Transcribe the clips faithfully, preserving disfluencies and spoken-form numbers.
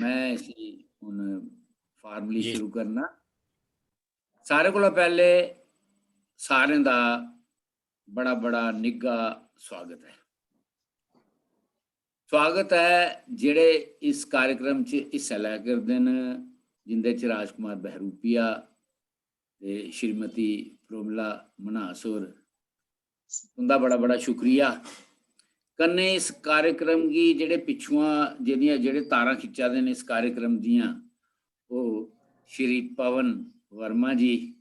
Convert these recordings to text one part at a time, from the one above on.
मैं इसी हून formally जी। शुरू करना। सारे कोला पैह्ले सारें दा बड़ा बड़ा निग्घा स्वागत ऐ। स्वागत ऐ जेह्ड़े इस कार्यक्रम च हिस्सा लै करदे न, जिंदे च राजकुमार बहरूपिया ते श्रीमती प्रोमिला मन्हास होर, उं'दा बड़ा बड़ा शुक्रिया। कन्नै इस कार्यक्रम गी जेह्ड़े पिच्छुआं जेह्दियां, जेह्ड़े तारां खिच्चा दे न इस कार्यक्रम दियां, ओह् श्री पवन वर्मा जी,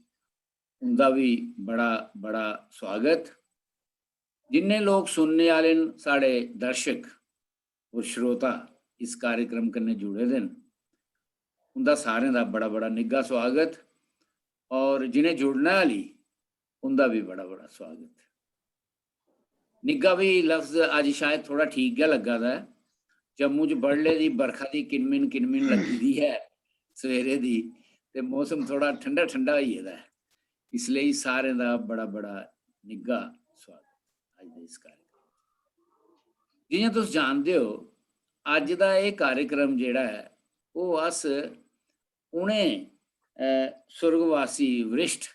उं'दा बी बड़ा बड़ा स्वागत। जिन्ने लोक सुनने आह्ले न, साढ़े दर्शक और श्रोता इस कार्यक्रम कन्नै जुड़े दे न, उं'दा सारें दा बड़ा बड़ा निग्घा स्वागत, और जिनें जुड़ना आह्ली, उं'दा बी बड़ा बड़ा स्वागत। निग्घा बी लफ्ज अज्ज शायद थोड़ा ठीक गै लग्गा दा ऐ। जम्मू च बडले दी बरखा दी किनमिन किनमिन लग्गी दी ऐ सवेरे दी, ते मौसम थोड़ा ठंडा ठंडा होई गेदा ऐ, इसलेई सारें दा बड़ा बड़ा निग्घा स्वागत अज्ज दे इस कार्यक्रम च। जि'यां तुस जानदे ओ, अज्ज दा एह् कार्यक्रम जेह्ड़ा ऐ, ओह् अस उ'नें, अ, सुर्गवासी वरिष्ठ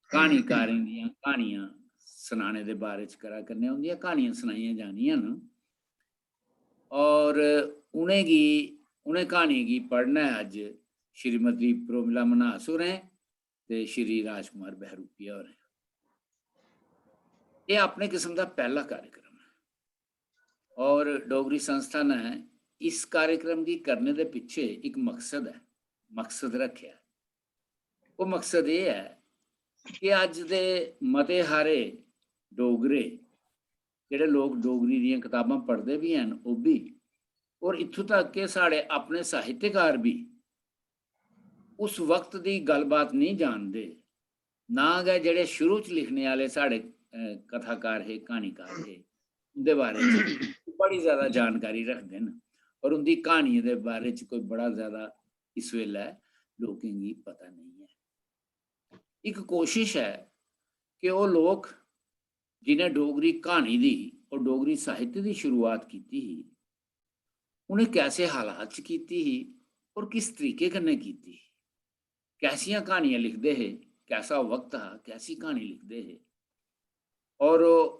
क्हानीकारें दियां क्हानियां सनाने दे बारे च करा करने आं। उं'दियां क्हानियां सनाइयां जानियां न, और उ'नेंगी, उ'नें क्हानियें गी पढ़ना ऐ अज्ज श्रीमती प्रोमिला मन्हास होरें ते श्री राजकुमार बहरूपिया होरें। एह् अपने किस्म दा पैह्ला कार्यक्रम ऐ, और डोगरी संस्था ने इस कार्यक्रम गी करने दे पिच्छे इक मकसद ऐ, मकसद रक्खेआ। ओह् मकसद एह् ऐ कि अज्ज दे मते हारे डोगरे, जेह्ड़े लोक डोगरी दियां कताबां पढ़दे बी हैन, ओह् बी, और इत्थूं तक कि साढ़े अपने साहित्यकार बी उस वक्त दी गल्लबात नेईं जानदे, ना गै जेह्ड़े शुरू च लिखने आह्ले साढ़े, अ, कथाकार हे, क्हानीकार हे, उं'दे बारे च बड़ी ज्यादा जानकारी रखदे न, और उं'दी क्हानियें दे बारे च कोई बड़ा ज्यादा इस बेल्लै लोकें गी पता नेईं ऐ। इक कोशिश ऐ कि ओह् लोक जि'नें डोगरी क्हानी दी और डोगरी साहित्य दी शुरुआत कीती ही, उ'नें कैसे हालात च कीती ही और किस तरीके कन्नै कीती ही, कैसियां क्हानियां लिखदे हे, कैसा वक्त हा, कैसी क्हानी लिखदे हे, और ओह्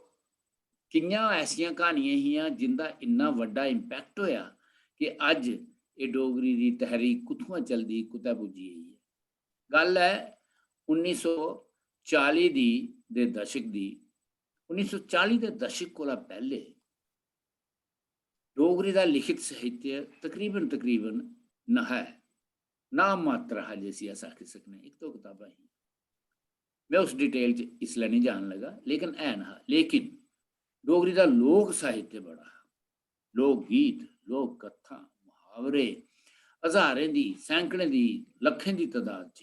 कि'यां ऐसियां क्हानियां हियां जिं'दा इन्ना बड्डा impact होएआ कि अज्ज एह् डोगरी दी तहरीक कुत्थुआं चलदी कुतै पुज्जी गेई ऐ। गल्ल ऐ उन्नी सौ चाली दी, दे दशक दी। उन्नी सौ चाली दे दशक कोला पैह्ले डोगरी दा लिखित साहित्य तकरीबन, तकरीबन नहा ऐ, नाम मात्र हा जिसी अस आखी सकने, इक दो कताबां हियां। में उस detail च इसलै निं जान लगा, लेकिन हैन हा। लेकिन डोगरी दा लोक साहित्य बड़ा हा, लोक गीत, लोक कत्थां, मुहावरे, हजारें दी, सैकड़ें दी, लक्खें दी तदाद च।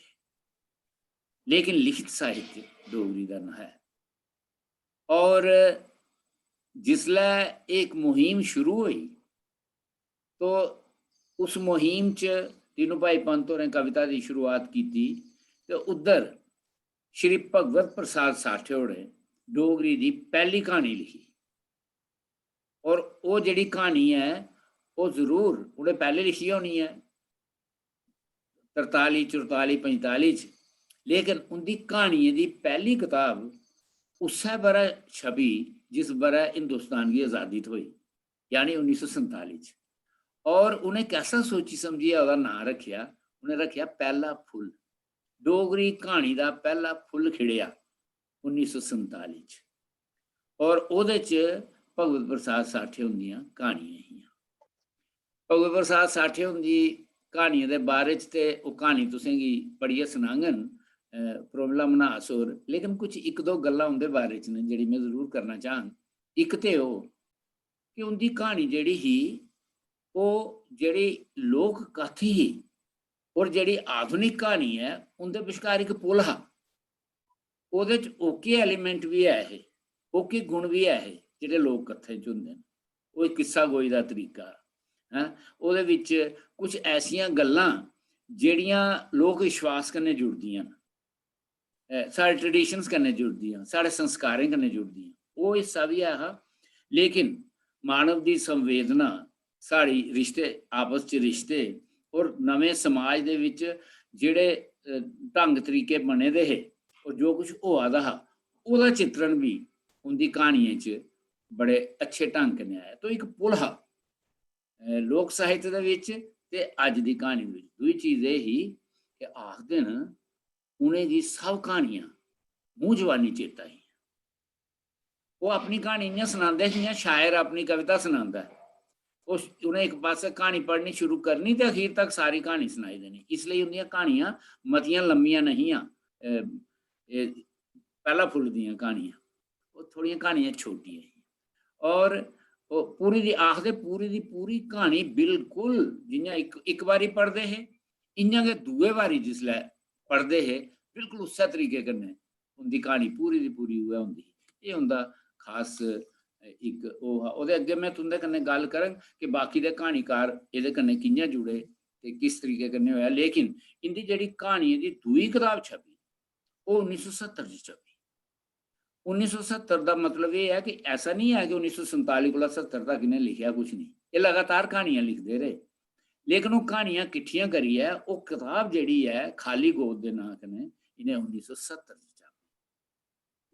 लेकिन लिखित साहित्य डोगरी दा नहा ऐ। और जिसलै एह् इक मुहिम शुरू होई, तो उस मुहिम च दीनू भाई पंत होरें कविता दी शुरुआत कीती, ते उद्धर श्री भगवत प्रसाद साठे होरें डोगरी दी पैह्ली क्हानी लिखी। और ओह् जेह्ड़ी क्हानी ऐ, ओह् जरूर उ'नें पैह्ले लिखी होनी ऐ, तरताली, चुरताली, पंजताली च, लेकिन उं'दी क्हानियें दी पैह्ली कताब उस्सै ब'रै छपी जिस ब'रै हिंदुस्तान गी अजादी थ्होई, यानी उन्नी सौ संताली च। और उ'नें कैसा सोची समझियै ओह्दा नांऽ रक्खेआ? उ'नें रक्खेआ पैह्ला फुल्ल। डोगरी क्हानी दा पैह्ला फुल्ल खिड़ेआ उन्नी सौ संताली च, और ओह्दे च भगवत प्रसाद साठे हुंदियां क्हानियां हियां। भगवत प्रसाद साठे हुंदी क्हानियें दे बारे च ते ओह् क्हानी तुसेंगी पढ़ियै सनाङन, अ, प्रोमिला मन्हास होर, लेकिन कुछ इक दो गल्लां उं'दे बारे च न जेह्ड़ी में जरूर करना चाह्ङ। इक ते ओह् कि उं'दी क्हानी जेह्ड़ी ही, ओह् जेह्ड़ी लोक कत्थ ही और जेह्ड़ी आधुनिक क्हानी ऐ, उं'दे बश्कार इक पुल हा। ओह्दे च ओह्के element बी ऐ हे, ओह्के गुण बी ऐ हे जेह्ड़े लोक कत्थें च होंदे न। ओह् इक किस्सा गोई दा तरीका, हैं, ओह्दे बिच कुछ ऐसियां गल्लां जेह्ड़ियां लोक विश्वास कन्नै जुड़दियां न, अ, साढ़े traditions कन्नै जुड़दियां, साढ़े संस्कारें कन्नै जुड़दियां, ओह् हिस्सा बी ऐ हा। लेकिन मानव दी संवेदना, साढ़ी रिश्ते, आपस च रिश्ते, और नमें समाज दे विच जेह्ड़े, अ, ढंग तरीके बने दे हे और जो कुछ होआ दा हा, ओह्दा चित्रण भी उं'दी क्हानियें च बड़े अच्छे ढंग कन्नै आया। तो इक पुल हा, अ, लोक साहित्य दे विच ते अज्ज दी क्हानी दे विच। दूई चीज एह् ही कि आखदे न, उ'नेंगी सब क्हानियां मूंह जबानी चेता ही। ओह् अपनी क्हानी इ'यां सनांदे हे जि'यां शायर अपनी कविता सनांदा ऐ। उस, उ'नें इक पासै क्हानी पढ़नी शुरू करनी ते अखीर तक सारी क्हानी सनाई देनी। इसलेई उं'दियां क्हानियां मतियां लम्मियां नेहियां। अ, एह् पैह्ला फुल्ल दियां क्हानियां, ओह् थोह्ड़ियां क्हानियां छोटियां हियां। और ओह् पूरी दी, आखदे, पूरी दी पूरी क्हानी बिल्कुल जि'यां इक, इक बारी पढ़दे हे, इ'यां गै दूए बारी जिसलै पढ़दे हे, बिल्कुल उस्सै तरीके कन्नै उं'दी क्हानी पूरी दी पूरी उ'ऐ होंदी ही। एह् उं'दा खास इक ओह् हा। ओह्दे अग्गें में तुं'दे कन्नै गल्ल करङ कि बाकी दे क्हानीकार एह्दे कन्नै कि'यां जुड़े ते किस तरीके कन्नै होएआ। लेकिन इं'दी जेह्ड़ी क्हानियें दी दूई कताब छपी, ओह् उन्नी सौ सत्तर च छपी। उन्नी सौ सत्तर दा मतलब एह् ऐ कि ऐसा निं ऐ कि उन्नी सौ संताली कोला सत्तर तक इ'नें लिखेआ कुछ निं। एह् लगातार क्हानियां लिखदे रेह्, लेकिन ओह् क्हानियां किट्ठियां करियै ओह् कताब जेह्ड़ी ऐ खाल्ली गोद दे नांऽ कन्नै, इ'नें उन्नी सौ सत्तर च छापी।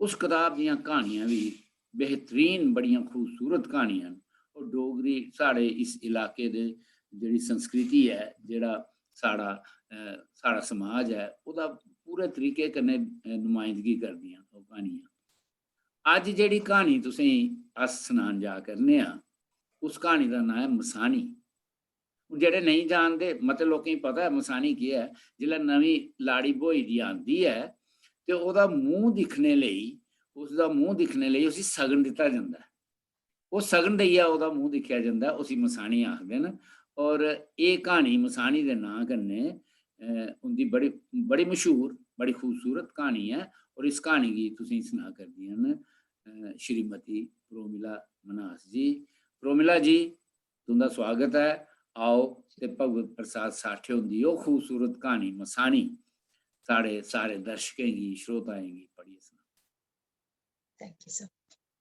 उस कताब दियां क्हानियां बी बेहतरीन, बड़ियां खूबसूरत क्हानियां न। और डोगरी, साढ़े इस इलाके दे जेह्ड़ी संस्कृति ऐ, जेह्ड़ा साढ़ा, अ, साढ़ा समाज ऐ, ओह्दा पूरे तरीके कन्नै, अ, नुमाइंदगी करदियां न ओह् क्हानियां। अज्ज जेह्ड़ी क्हानी तुसेंगी अस सनान जा करने आं, उस क्हानी दा नांऽ ऐ मसानी। हून जेह्ड़े नेईं जानदे, मते लोकें गी पता ऐ मसानी केह् ऐ। जिसलै नमीं लाड़ी ब्होई दी आंदी ऐ ते ओह्दा मूंह दिक्खने लेई, उसदा मूंह दिक्खने लेई उसी सगन दित्ता जंदा ऐ। ओह् सगन देइयै ओह्दा मूंह दिक्खेआ जंदा ऐ, उसी मसानी आखदे न। और एह् क्हानी मसानी दे नांऽ कन्नै, अ, उं'दी बड़ी, बड़ी मशहूर, बड़ी खूबसूरत क्हानी ऐ। और इस क्हानी गी तुसेंगी सना करदियां न, अ, श्रीमती प्रोमिला मन्हास जी। प्रोमिला जी, तुं'दा स्वागत ऐ। आओ ते भगवत प्रसाद साठे हुंदी ओह् खूबसूरत क्हानी मसानी साढ़े सारे दर्शकें गी, श्रोताएं गी पढ़ियै सनाओ। Thank you, sir.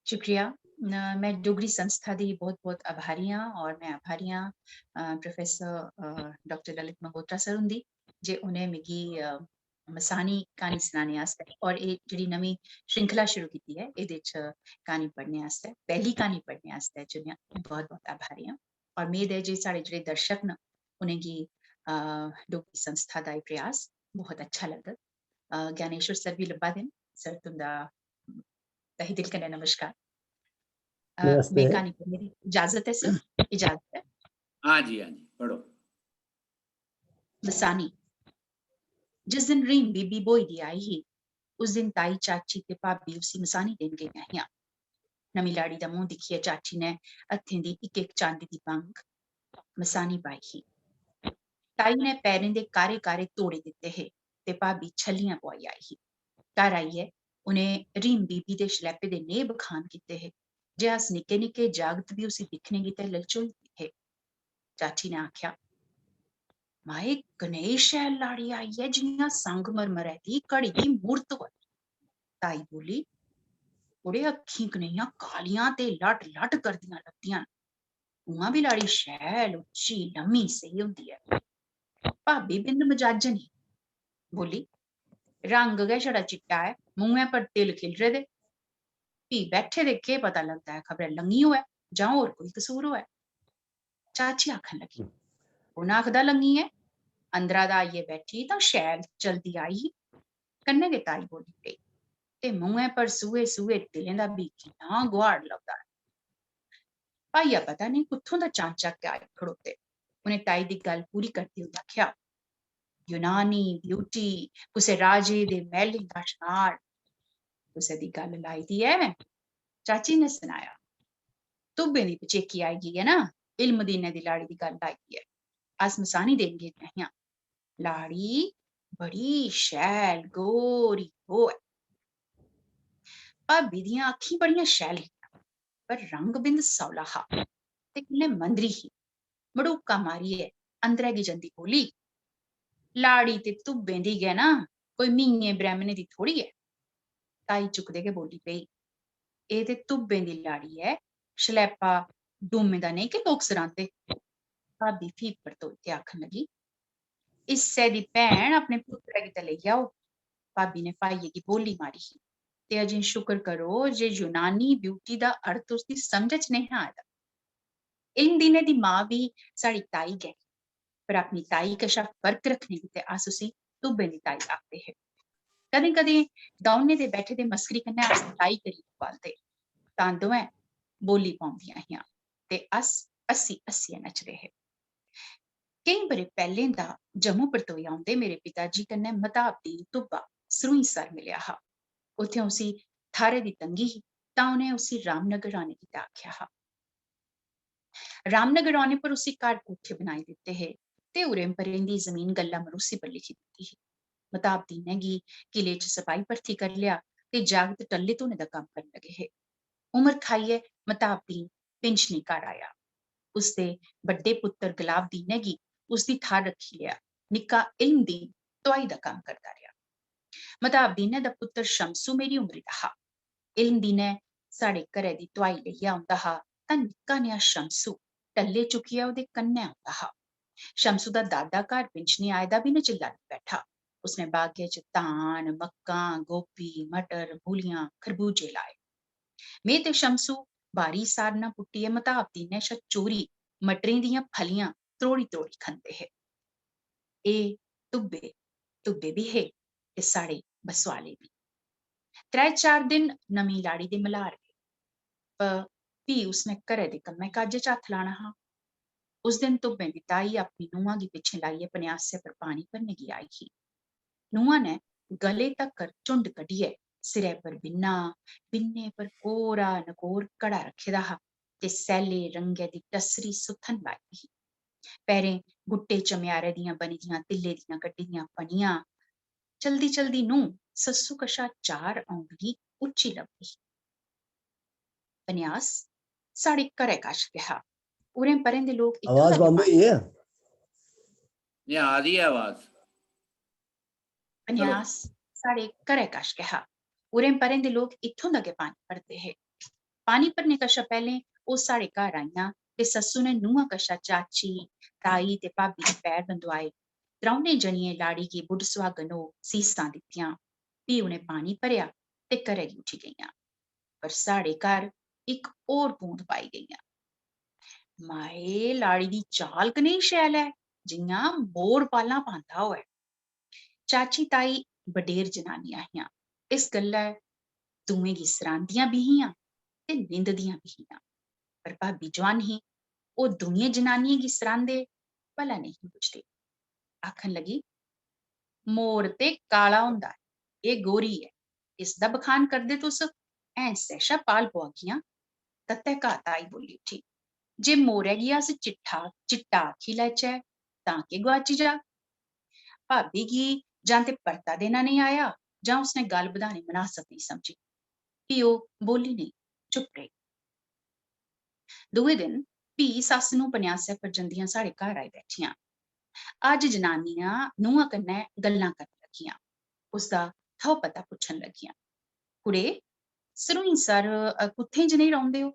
शुक्रिया। अ, मैं डोगरी संस्था दी बहुत-बहुत आभारी आं और मैं आभारी आं, अ, प्रोफेसर, अ, डॉक्टर ललित मंगोत्रा सर हुंदी, जे उ'नें मिगी, अ, मसानी क्हानी सनाने आस्तै और एह् जेह्ड़ी नमीं श्रृंखला शुरू कीती ऐ, एह्दे च क्हानी पढ़ने आस्तै, पैह्ली क्हानी पढ़ने आस्तै चुनेआ। बहुत-बहुत आभारी आं और मेद ऐ जे साढ़े जेह्ड़े दर्शक न, उ'नेंगी, अ, डोगरी संस्था दा एह् प्रयास बहुत अच्छा लग्गग। अ, ज्ञानेश्वर सर बी लब्भा दे न। सर, तुं'दा तहे दिल कन्नै नमस्कार। अ, में नमस्ते। क्हानी पढ़ने दी इजाजत ऐ सर? इजाजत ऐ। हाँ जी, हाँ जी, पढ़ो। मसानी। जिस दिन रीम बीबी ब्होई दी आई ही, उस दिन ताई, चाची ते भाभी उसी मसानी देन गेइयां हियां। नमीं लाड़ी दा मूंह दिक्खियै चाची ने हत्थें दी इक-इक चांदी दी बंग मसानी पाई ही। ताई ने पैरें दे कारे-कारे तोड़े दित्ते हे ते भाभी छल्लियां पुआई आई ही। घर आइयै उ'नें रीम बीबी दे शलैपे दे नेह् बखान कीते हे जे अस निक्के-निक्के जागत बी उसी दिक्खने गितै ललचोई गे हे। चाची ने आखेआ, "माए, कनेही शैल लाड़ी आई ऐ, जि'यां संगमरमरै दी घड़ी दी मूरत होऐ।" ताई बोली, "कुड़े, अक्खीं कनेहियां कालियां ते लट-लट करदियां लभदियां न। उ'आं बी लाड़ी शैल उच्ची लम्मी सेही होंदी ऐ।" भाभी बिंद मजाजन ही, बोली, "रंग गै छड़ा चिट्टा ऐ, मुंहै पर तिल खिलरे दे। फ्ही बैठे दे केह् पता लगदा ऐ, खबरै लंगी होऐ जां होर कोई कसूर होऐ।" चाची आखन लगी, "कु'न आखदा लंगी ऐ? अंदरा दा आइयै बैठी तां शैल चलदी आई ही।" कन्नै गै ताई बोली पेई, "ते मुंहै पर सूहे सूहे तिलें दा बी किन्ना गुहाड़ लभदा ऐ।" भाइया पता नेईं कुत्थों दा चानचक्क आई खड़ोते। उ'नें ताई दी गल्ल पूरी करदे होई आखेआ, "यूनानी ब्यूटी, कुसै राजे दे मैह्लें दा शनार।" "कुसै दी गल्ल लाई दी ऐ?" चाची ने सनाया, "तुब्बें दी पचेकी आई गेई ऐ ना, इल्म दीनै दी लाड़ी दी गल्ल आई दी ऐ। अस मसानी देन गेदियां हियां। लाड़ी बड़ी शैल गोरी गोर ऐ।" भाभी दियां अक्खीं बड़ियां शैल हियां, पर रंग बिंद सौला हा ते कन्नै मंदरी ही। मड़ूका मारियै अंदरै गी जंदी बोली, "लाड़ी ते तुब्बें दी गै ना, कोई मीयें ब्रैह्मणें दी थोड़ी ऐ।" ताई चुकदे गै बोली पेई, "एह् ते तुब्बें दी लाड़ी ऐ, शलैपा डूमें दा नेईं के लोक सरांदे।" भाभी फ्ही परतोई ते आखन लगी, हिस्से दी भैन अपने पुत्तरै गितै लेई आओ। भाभी ने भाइये गी बोली मारी ही, ते अजें शुक्र करो जे यूनानी ब्यूटी दा अर्थ उसदी समझ च नेईं हा आए दा। इल्म दीने दी मां बी साढ़ी ताई गै, पर अपनी ताई कशा फर्क रक्खने गितै अस उसी तुब्बें दी ताई आखदे हे। कदें-कदें दौनें दे बैठे दे मस्करी कन्नै अस ताई करी ठुआलदे, तां दोऐ बोली पौंदियां हियां ते अस हस्सी-हस्सियै नचदे हे। केईं ब'रे पैह्लें दा जम्मू परतोई औंदे मेरे पिता जी कन्नै मताब दीन तुब्बा सरूईंसर मिलेआ हा। उत्थें उसी थाह्रै दी तंगी ही, तां उ'नें उसी रामनगर औने गितै आखेआ हा। रामनगर औने पर उसी घर कोठे बनाई दित्ते हे ते उरें परें दी जमीन गल्ला मरूसी पर लिखी दित्ती ही। मताब दीनै गी किले च सपाही भर्थी करी लेआ ते जागत टल्ले धोने दा कम्म करन लगे हे। उमर खाइयै मताब दीन पिंशनी घर आया। उसदे बड्डे पुत्तर गलाब दीनै गी उसदी थाह्र रक्खी लेआ। निक्का इल्म दीन तुआई दा कम्म करदा रेहा। मताब दीनै दा पुत्तर शमसू मेरी उमरी दा हा। इल्म दीनै साढ़े घरै दी तुआई लेइयै औंदा हा तां निक्का नेहा शमसू टल्ले चुक्कियै ओह्दे कन्नै औंदा हा। शमसू दा दादा घर पिंशनी आए दा बी नचिल्ला निं बैठा। उसने बागै च धान, मक्कां, गोभी, मटर, मूलियां, खरबूजे लाए। में ते शमसू बारी सारना पुट्टियै मताब दीनै शा चोरी मटरें दियां फलियां त्रोड़ी त्रोड़ी खंदे हे। एह् तुब्बे, तुब्बे बी हे ते साढ़े बसोआले बी। त्रै चार दिन नमीं लाड़ी दे मल्हार गे, पर फ्ही उसने घरै दे कम्मै काजै च हत्थ लाना हा। उस दिन तुब्बें दी ताई अपनी नूंहा गी पिच्छें लाइयै पन्यासै पर पानी भरने गी आई ही। नूंहा ने गले तकर झुंड कड्ढियै सिरै पर बिन्ना, बिन्ने पर कोरा नकोर घड़ा रक्खे दा हा ते सैल्ले रंगै दी टसरी सुत्थन लाई दी ही। पैरें गुट्टे चम्यारै दियां बनी दियां तिल्ले दियां कड्ढी दियां फनियां। चलदी चलदी नूंह सस्सू कशा चार औंगली उच्ची लब्भी। पन्यास साढ़े घरै कश गै हा। उरें परें दे लोक इत्थूं आवाज तक बंद होई ऐ? नेईं, आ दी ऐ आवाज। पन्यास साढ़े घरै कश गै हा। उरें परें दे लोक इत्थूं दा गै पानी भरदे हे। पानी भरने कशा पैह्लें ओह् साढ़े घर आइयां ते सस्सू ने नूंहा कशा चाची, ताई ते भाभी दे पैर बंदोआए। त्रौनें जनियें लाड़ी गी बुड्ढ सुहागन होग सीसां दित्तियां। फ्ही उ'नें पानी भरेआ ते घरै गी उठी गेइयां। पर साढ़े घर इक होर बूंद पाई गेइयां। माए, लाड़ी दी चाल कनेही शैल ऐ, जि'यां मोर पालां पांदा होऐ। चाची ताई बडेर जनानियां हियां। इस गल्लै दूएं गी सरांदियां बी हियां ते निंददियां बी हियां। पर भाभी जुआन ही, ओह् दूइयें जनानियें गी सरांदे भला नेईं बुझदे। आखन लगी, "मोर ते काला होंदा ऐ, एह् गोरी ऐ, इसदा बखान करदे तुस, हैंसै शा पाल पुआगियां।" तत्तै घात आई बोली उठी, "जे मोरै गी अस चिट्ठा, चिट्टा आखी लैचै, तां केह् गुआची जा?" भाभी गी जां ते परता देना नेईं आया, जां उसने गल्ल बधाने मनासब नेईं समझी। फ्ही ओह् बोली नेईं, चुप रेही। दूए दिन फ्ही सस्स नूं पन्यासै पर जंदियां साढ़े घर आई बैठियां। अज्ज जनानियां नूंहा कन्नै गल्लां करन लगियां। उसदा थौह् पता पुच्छन लगियां। "कुड़े, सरूईंसर, अ, कुत्थें जनेही रौंह्दे ओ?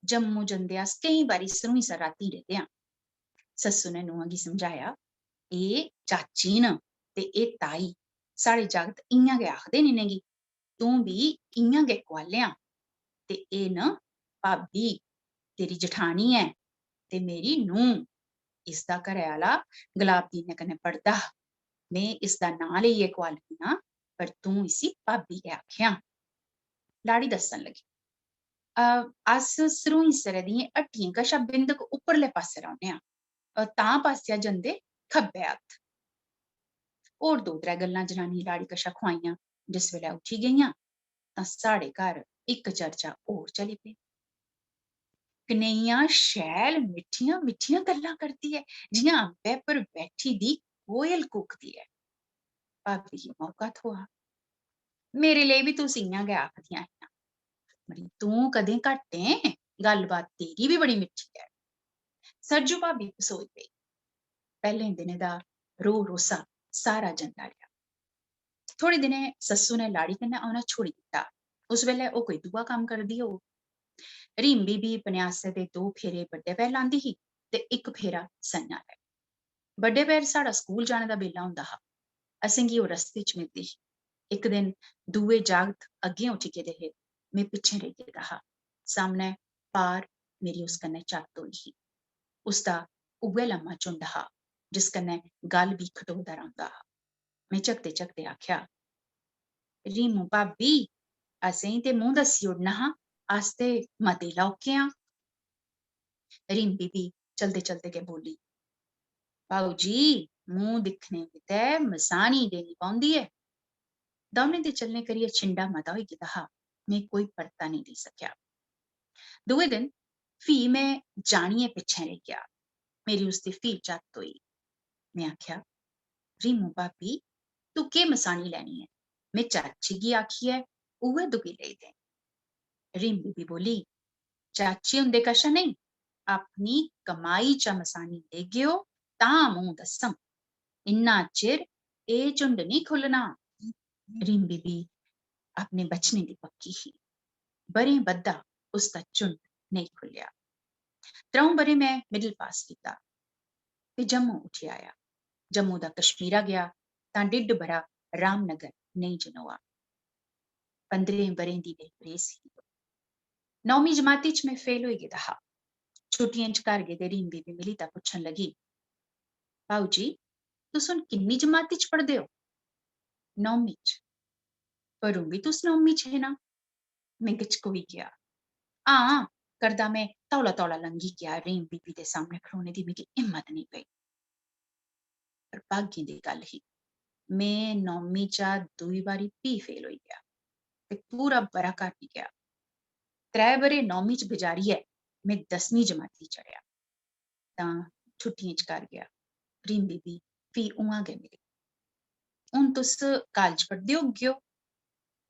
जम्मू जंदे अस केईं बारी सरूईंसर रातीं रेह्दे आं।" सस्सू ने नूंहा गी समझाया, "एह् चाची न ते एह् ताई। साढ़े जागत इ'यां गै आखदे न इ'नेंगी। तूं बी इ'यां गै कुआलेआं। ते एह् न भाभी, तेरी जठानी ऐ, ते मेरी नूंह्। इसदा घरै आह्ला गलाब दीनै कन्नै पढ़दा हा। में इसदा नांऽ लेइयै कुआलनी आं, पर तूं इसी भाभी गै आखेआं।" लाड़ी दस्सन लगी, "अ, अस सरूईंसरै दियें हट्टियें कशा बिंदक उप्परले पासै रौह्ने आं। अ, तां पासेआ जंदे खब्बै हत्थ।" होर दो त्रै गल्लां जनानियें लाड़ी कशा खुआइयां। जिस बेल्लै उठी गेइयां, तां साढ़े घर इक चर्चा होर चली पेई। "कनेहियां शैल मिट्ठियां मिट्ठियां गल्लां करदी ऐ, जि'यां अम्बै पर बैठी दी कोयल कूकदी ऐ।" भाभी गी मौका थ्होआ। "मेरे लेई बी तुस इ'यां गै आखदियां हियां। मड़ी, तूं कदें घट्ट ऐं, गल्लबात तेरी बी बड़ी मिट्ठी ऐ।" सरजू भाभी बसोई पेई। पैह्लें दिनें दा रोह् रोसा सारा जंदा रेहा। थोह्ड़े दिनें सस्सू ने लाड़ी कन्नै औना छोड़ी दित्ता। उस बेल्लै ओह् कोई दूआ कम्म करदी होग। रीम बीबी पन्यासै दे दो फेरे बड्डे पैह्र लांदी ही ते इक फेरा स'ञां लै। बड्डे पैह्र साढ़ा स्कूल जाने दा बेल्ला होंदा हा। असेंगी ओह् रस्ते च मिलदी ही। इक दिन दूए जागत अग्गें उठी गेदे हे, में पिच्छें रेही गेदा हा। सामनै पार मेरी उस कन्नै झत्त होई ही। उसदा उ'ऐ लम्मा झुंड हा, जिस कन्नै गल बी खटोदा रौंह्दा हा। में झकदे-झकदे आखेआ, "रीमू भाबी, असेंगी ते मूंह दस्सी ओड़ना हा, अस ते मते लौह्के आं।" रीम बीबी चलदे-चलदे गै बोली, "भाऊ जी, मूंह दिक्खने गितै मसानी देनी पौंदी ऐ।" दौनें दे चलने करियै छिंडा मता होई गेदा हा, में कोई परता नेईं देई सकेआ। दूए दिन फ्ही में जानियै पिच्छें रेही गेआ। मेरी उसदी फ्ही झत्त होई। में आखेआ, "रीमू भाबी, तूं केह् मसानी लैनी ऐ? में चाची गी आखियै उ'ऐ दुगी लेई दें।" रीम बीबी बोली, "चाची हुंदे कशा नेईं, अपनी कमाई चा मसानी लेगेओ, तां मूंह दस्सङ। इन्ना चिर एह् झुंड निं खु'ल्लना।" रीम बीबी अपने बचने दी पक्की ही। ब'रें बद्धा उसदा झुंड नेईं खु'ल्लेआ। त्र'ऊं ब'रें में मिडल पास कीता ते जम्मू उठी आया। जम्मू दा कश्मीरा गेआ तां डिड्ड ब'रा रामनगर नेईं जनोआ। पंदरें ब'रें दी मेरी रेस ही। नौमीं जमाती च में फेल होई गेदा हा। छुट्टियें च घर गेदे रीम बीबी मिली तां पुच्छन लगी, "भाऊ जी, तुस हुन किन्नी जमाती च पढ़दे ओ?" "नौमीं च।" "पर हून बी तुस नौमीं च हे ना?" में गचकोई गेआ। हां, करदा में तौला-तौला लंघी गेआ, रीम बीबी दे सामने खड़ोने दी मिगी हिम्मत नेईं पेई। पर भागें दी गल्ल ही, में नौमीं चा दूई बारी फ्ही फेल होई गेआ ते पूरा ब'रा घर निं गेआ। त्रै ब'रे नौमीं च बजारियै में दसमीं जमाती चढ़ेआ। तां छुट्टियें च घर गेआ। रीम बीबी फ्ही उ'आं गै मिली। "हून तुस कालज पढ़दे होगेओ?"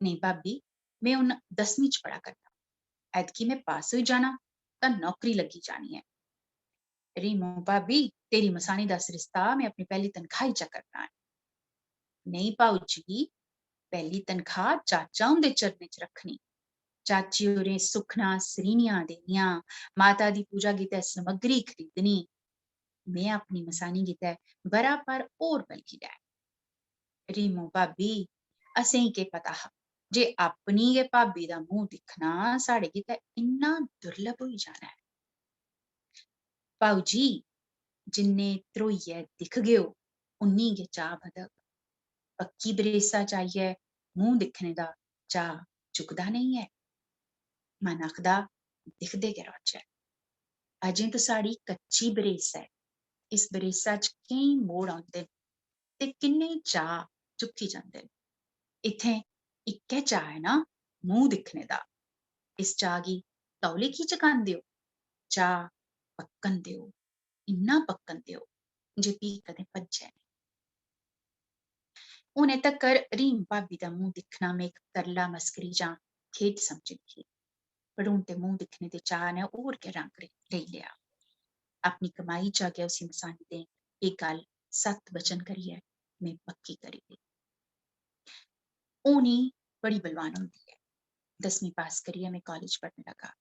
"नेईं भाबी, में हून दसमीं च पढ़ा करना। ऐतकी में पास होई जाना तां नौकरी लग्गी जानी ऐ।" "रीमू भाबी, तेरी मसानी दा सरिस्ता में अपनी पैह्ली तनखाही चा करना ऐ।" "नेईं भाऊ जी, पैह्ली तनखाह् चाचा हुंदे चरणें च रक्खनी। चाची होरें सुक्खनां सरीनियां देनियां, माता दी पूजा गितै समग्री खरीदनी। में अपनी मसानी गितै ब'रा भर होर बलगी लैङ।" "रीमू भाबी, असेंगी केह् पता हा जे अपनी गै भाबी दा मूंह दिक्खना साढ़े गितै इन्ना दुर्लभ होई जाना ऐ।" "भाऊ जी, जिन्ने ध्रोइयै दिखगेओ, उन्नी गै चाह् बधग। पक्की बरेसा च आइयै मूंह दिक्खने दा चाऽ चुकदा नेईं ऐ। मन आखदा, दिखदे गै रौह्चै। अजें ते साढ़ी कच्ची बरेस ऐ। इस बरेसा च केईं मोड़ औंदे न ते किन्ने चाऽ चुक्की जंदे न। इत्थें इक्कै चाऽ ऐ ना, मूंह दिक्खने दा। इस चाऽ गी तौले की चकांदे ओ? चाऽ पक्कन देओ, इन्ना पक्कन देओ जे फ्ही कदें भज्जै नेईं।" हुनै तक्कर रीम भाबी दा मूंह दिक्खना में इक तरला मस्करी जां खेढ समझदी ही, पर हून ते मूंह दिक्खने दे चाऽ ने होर गै रंग रे-, लेई लेआ। अपनी कमाई चा गै उसी मसानी दें, एह् गल्ल सत्त वचन करियै में पक्की करी लेई। होनी बड़ी बलवान होंदी ऐ। दसमीं पास करियै में कालज पढ़न लगा।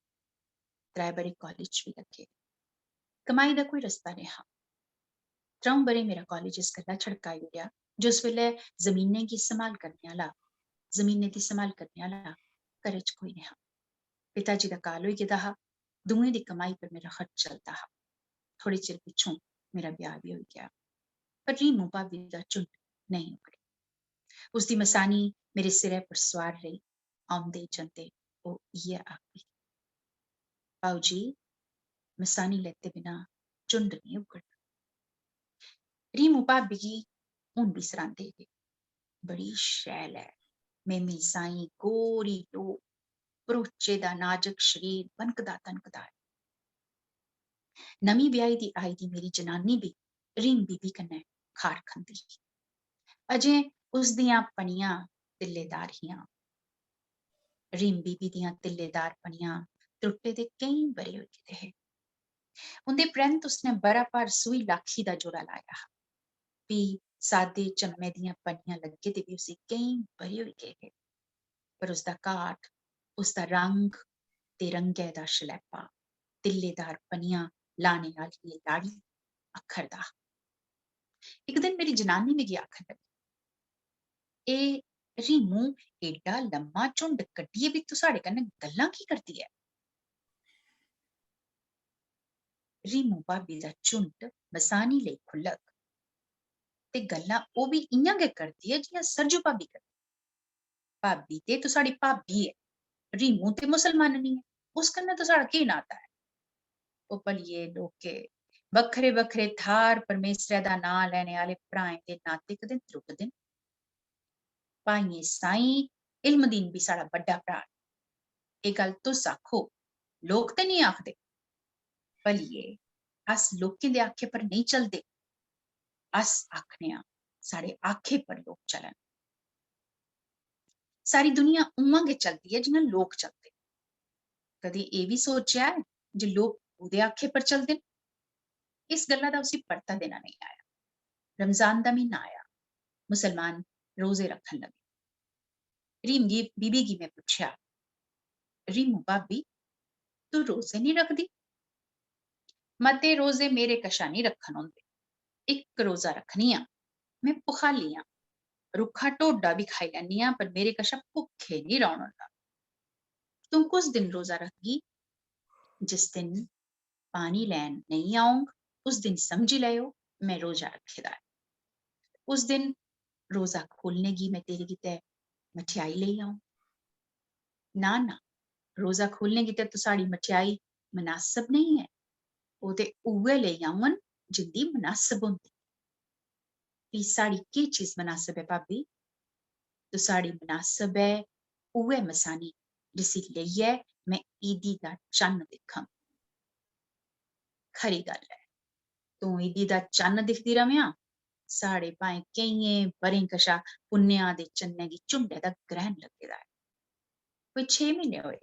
त्रै ब'रे कालज च बी लग्गे। कमाई दा कोई रस्ता नेहा। त्र'ऊं ब'रें मेरा कालज इस गल्ला छड़काई ओड़ेआ जे उस बेल्लै जमीनें गी सम्हाल करने आह्ला, जमीनें दी सम्हाल करने आह्ला घरै च कोई नेहा। पिता जी दा काल होई गेदा हा। दूएं दी कमाई पर मेरा खर्च चलदा हा। थोड़े चिर पिच्छों मेरा ब्याह बी होई गेआ। पर रीमू भाभी दा झुंड नेईं उखड़ेआ। उसदी मसानी मेरे सिरै पर सुआर रेही। औंदे जंदे ओह् इ'यै आखदी, "भाऊ जी, मसानी लैते बिना झुंड नेईं उखड़दा।" रीमू भाभी गी हून बी सरांदे हे। बड़ी शैल ऐ। मेमी साईं गोरी लोऽ, भरोचे दा नाजक शरीर बनकदा तनकदा ऐ। नमीं ब्याही दी आई दी मेरी जनानी बी रीम बीबी कन्नै खार खंदी ही। अजें उसदियां पनियां तिल्लेदार हियां। रीम बीबी दियां तिल्लेदार पनियां त्रुट्टे दे केईं ब'रे होई गेदे हे। उं'दे परैंत उसने ब'रा भर सूई लाखी दा जोड़ा लाया हा। फ्ही सादे चम्मे दियां पनियां लग्गे दे बी उसी केईं ब'रे होई गे हे। पर उसदा घाट, उसदा रंग ते रंगै दा शलैपा तिल्लेदार पनियां लाने आह्ली एह् लाड़ी अक्खरदा हा। इक दिन मेरी जनानी मिगी आखन लगी, "एह् रीमू एड्डा लम्मा झुंड कड्ढियै बी तू साढ़े कन्नै गल्लां की करदी ऐ?" रीमू भाभी दा झुंड मसानी लेई खु'ल्लग ते गल्लां ओह् बी इ'यां गै करदी ऐ जि'यां सरजू भाभी करदी। भाभी ते तू साढ़ी भाभी ऐ, रीमू ते मुसलमाननी ऐ, उस कन्नै तू साढ़ा केह् नाता ऐ? ओ भलिये लोके, बक्खरे-बक्खरे थाह्र परमेसरै दा नांऽ लैने आह्ले भ्राएं दे नाते कदें त्रुटदे न। भाइयें साईं इल्मदीन बी साढ़ा बड्डा भ्राऽ ऐ। एह् गल्ल तुस आखो, लोक ते निं आखदे। भलिये, अस लोकें दे आखे पर नेईं चलदे, अस आखने आं, साढ़े आखे पर लोक चलन। सारी दुनिया उ'आं गै चलदी ऐ जि'यां लोक चलदे। कदें एह् बी सोचेआ ऐ जे लोक ओह्दे आखे पर चलदे न? इस गल्ला दा उसी परता देना नेईं आया। रमजान दा म्हीना आया, मुसलमान रोजे रक्खन लगे। रीम गी, बीबी गी में पुच्छेआ, "रीमू भाभी, तू रोजे निं रखदी?" "मते रोजे मेरे कशा निं रक्खन होंदे। इक रोजा रक्खनी आं, में भुखाली आं। रुक्खा ढोडा बी खाई लैन्नी आं, पर मेरे कशा भुक्खे निं रौह्न होंदा।" "तूं कुस दिन रोजा रखगी?" "जिस दिन पानी लैन नेईं औंग, उस दिन समझी लैओ, में रोजा रक्खे दा ऐ। उस दिन रोजा खोलने गी में तेरे गितै मठेआई लेई औंग।" "ना, ना, रोजा खोलने गितै तू साढ़ी मठेआई मनासब नेईं ऐ। ओह् ते उ'ऐ लेई औङन जिंदी मनासब होंदी।" "फ्ही साढ़ी केह् चीज मनासब ऐ भाभी?" "तू साढ़ी मनासब ऐ, उ'ऐ मसानी जिसी लेइयै में ईदी दा चन्न दिक्खङ।" "खरी गल्ल ऐ, तूं ईदी दा चन्न दिखदी र'वेआं, साढ़े भाएं केइयें ब'रें कशा पुन्नेआ दे चन्नै गी झुंडै दा ग्रैह्न लग्गे दा ऐ।" कोई छे म्हीने होए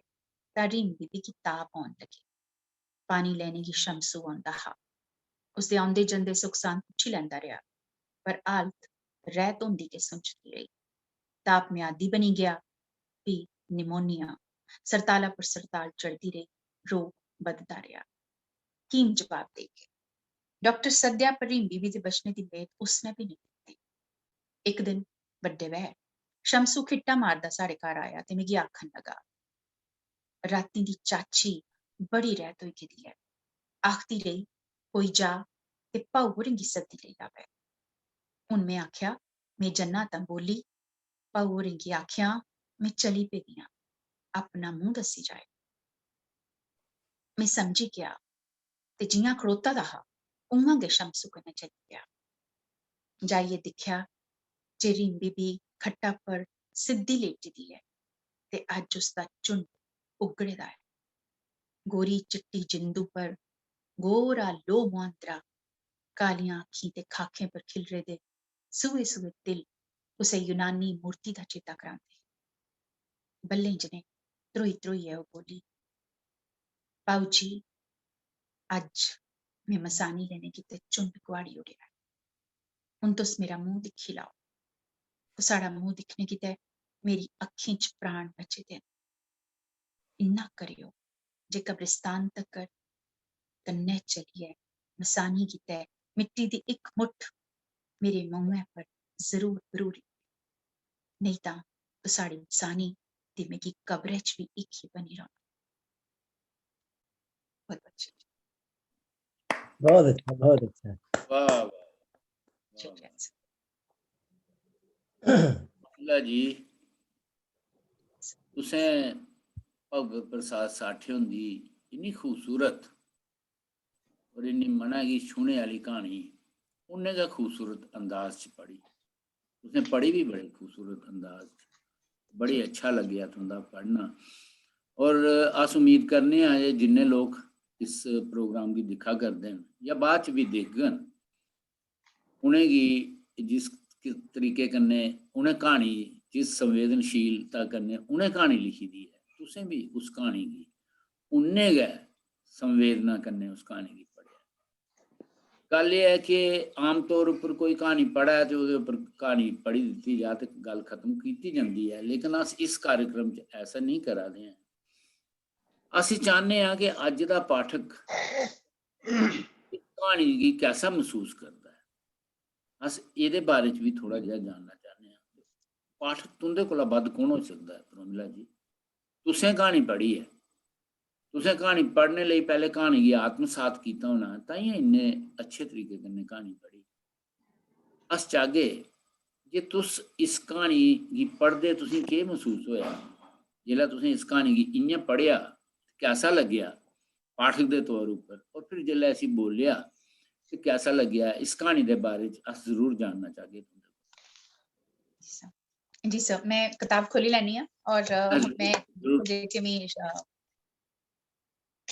तां रीम बीबी गी ताप औन लगी। पानी लैने गी शमसू औंदा हा। उसदे औंदे जंदे सुख सांद पुच्छी लैंदा रेहा, पर हालत रैह्त होंदी गै सुंझदी रेही। ताप म्यादी बनी गेआ, फ्ही निमोनिया, सरताला पर सरताल चढ़दी रेही, रोग बधदा रेहा। कीम जवाब देई गे। डाक्टर सद्या पर रीम बीबी दे बचने दी मेद उसने बी नेईं कीती। इक दिन बड्डे बहै शमसू खिट्टा मारदा साढ़े घर आया ते मिगी आखन लगा, "रातीं दी चाची बड़ी रैह्त होई गेदी ऐ। आखदी रेही, कोई जा ते भाऊ होरें गी सद्दी लेई आवै।" हून में आखेआ, "में जन्ना तां बोली।" भाऊ होरें गी आखेआ, "में चली पेदी आं, अपना मूंह दस्सी जाए।" में समझी गेआ ते जि'यां खड़ोता दा हा, उ'आं गै शमसू कन्नै चली गेआ। जाइयै दिक्खेआ जे रीम बीबी खट्टा पर सिद्धी लेटी दी ऐ ते अज्ज उसदा झुंड उगड़े दा ऐ। गोरी चिट्टी जिंदू पर गोरा लोह् मुहांदरा, कालियां अक्खीं ते खाखें पर खिलरे दे सूहे सूहे तिल कुसै यूनानी मूर्ति दा चेता करांदे। बल्लें जनेह् ध्रोई ध्रोइयै ओह् बोली, "भाऊ जी, अज्ज में मसानी लैने गितै झुंड गुआड़ी ओड़ेआ। हून तुस मेरा मूंह दिक्खी लैओ। ते साढ़ा मूंह दिक्खने गितै मेरी अक्खीं च प्राण बचे दे न। इन्ना करेओ जे कब्रिस्तान तक्कर कन्नै चलियै मसानी गितै मिट्टी दी इक मुट्ठ मेरे मूंहै पर जरूर भरूरी। नेईं तां तुसाढ़ी मसानी ते मिगी कब्रै च बी हिक्खी बनी रौह्ना।" बहुत अच्छा। बहुत अच्छा, बहुत अच्छा। वाह, वाह, वाह। शुक्रिया सर। अब्दुल्ला जी, तुसें भगवत प्रसाद साठे हुंदी इन्नी खूबसूरत और इन्नी मना गी छूने आह्ली क्हानी उन्ने गै खूबसूरत अंदाज च पढ़ी। तुसें पढ़ी बी बड़े खूबसूरत अंदाज च, बड़ी अच्छा लग्गेआ तुं'दा पढ़ना। और अस उम्मीद करने आं जे जिन्ने लोक इस प्रोग्राम गी दिक्खा करदे न या बाद च बी दिखगन, उ'नेंगी जिस कि-, तरीके कन्नै उ'नें क्हानी, जिस संवेदनशीलता कन्नै उ'नें क्हानी लिखी दी ऐ, तुसें बी उस क्हानी गी उन्ने गै संवेदना कन्नै उस क्हानी गी पढ़ेआ। गल्ल एह् ऐ कि आमतौर उप्पर कोई क्हानी पढ़ै ते ओह्दे उप्पर क्हानी पढ़ी दित्ती जा ते गल्ल खत्म कीती जंदी ऐ, लेकिन अस इस कार्यक्रम च ऐसा नेईं करा दे आं। अस चाह्न्ने आं कि अज्ज दा पाठक इस क्हानी गी कैसा मसूस करदा ऐ। अस एह्दे बारे च बी थोह्ड़ा जेहा जानना चाह्न्ने आं। पाठक तुं'दे कोला बद्ध कौन होई सकदा ऐ, प्रोमिला जी? तुसें क्हानी पढ़ी ऐ, तुसें क्हानी पढ़ने लेई पैह्ले क्हानी गी आत्मसात कीता होना, ताइयें इन्ने अच्छे तरीके कन्नै क्हानी पढ़ी। अस चाह्गे जे तुस इस क्हानी गी पढ़दे तुसें केह् मसूस होया, जिसलै तुसें इस क्हानी गी इ'यां पढ़ेआ, कैसा लग्गेआ पाठक दे तौर उप्पर, और फिर जिसलै इसी बोलेआ ते कैसा लग्गेआ, इस क्हानी दे बारे च अस जरूर जानना चाह्गे तुं'दे कोला। जी सर, मैं कताब खोली लैनी आं और अ, मैं जरूर। जेह्के मी अ,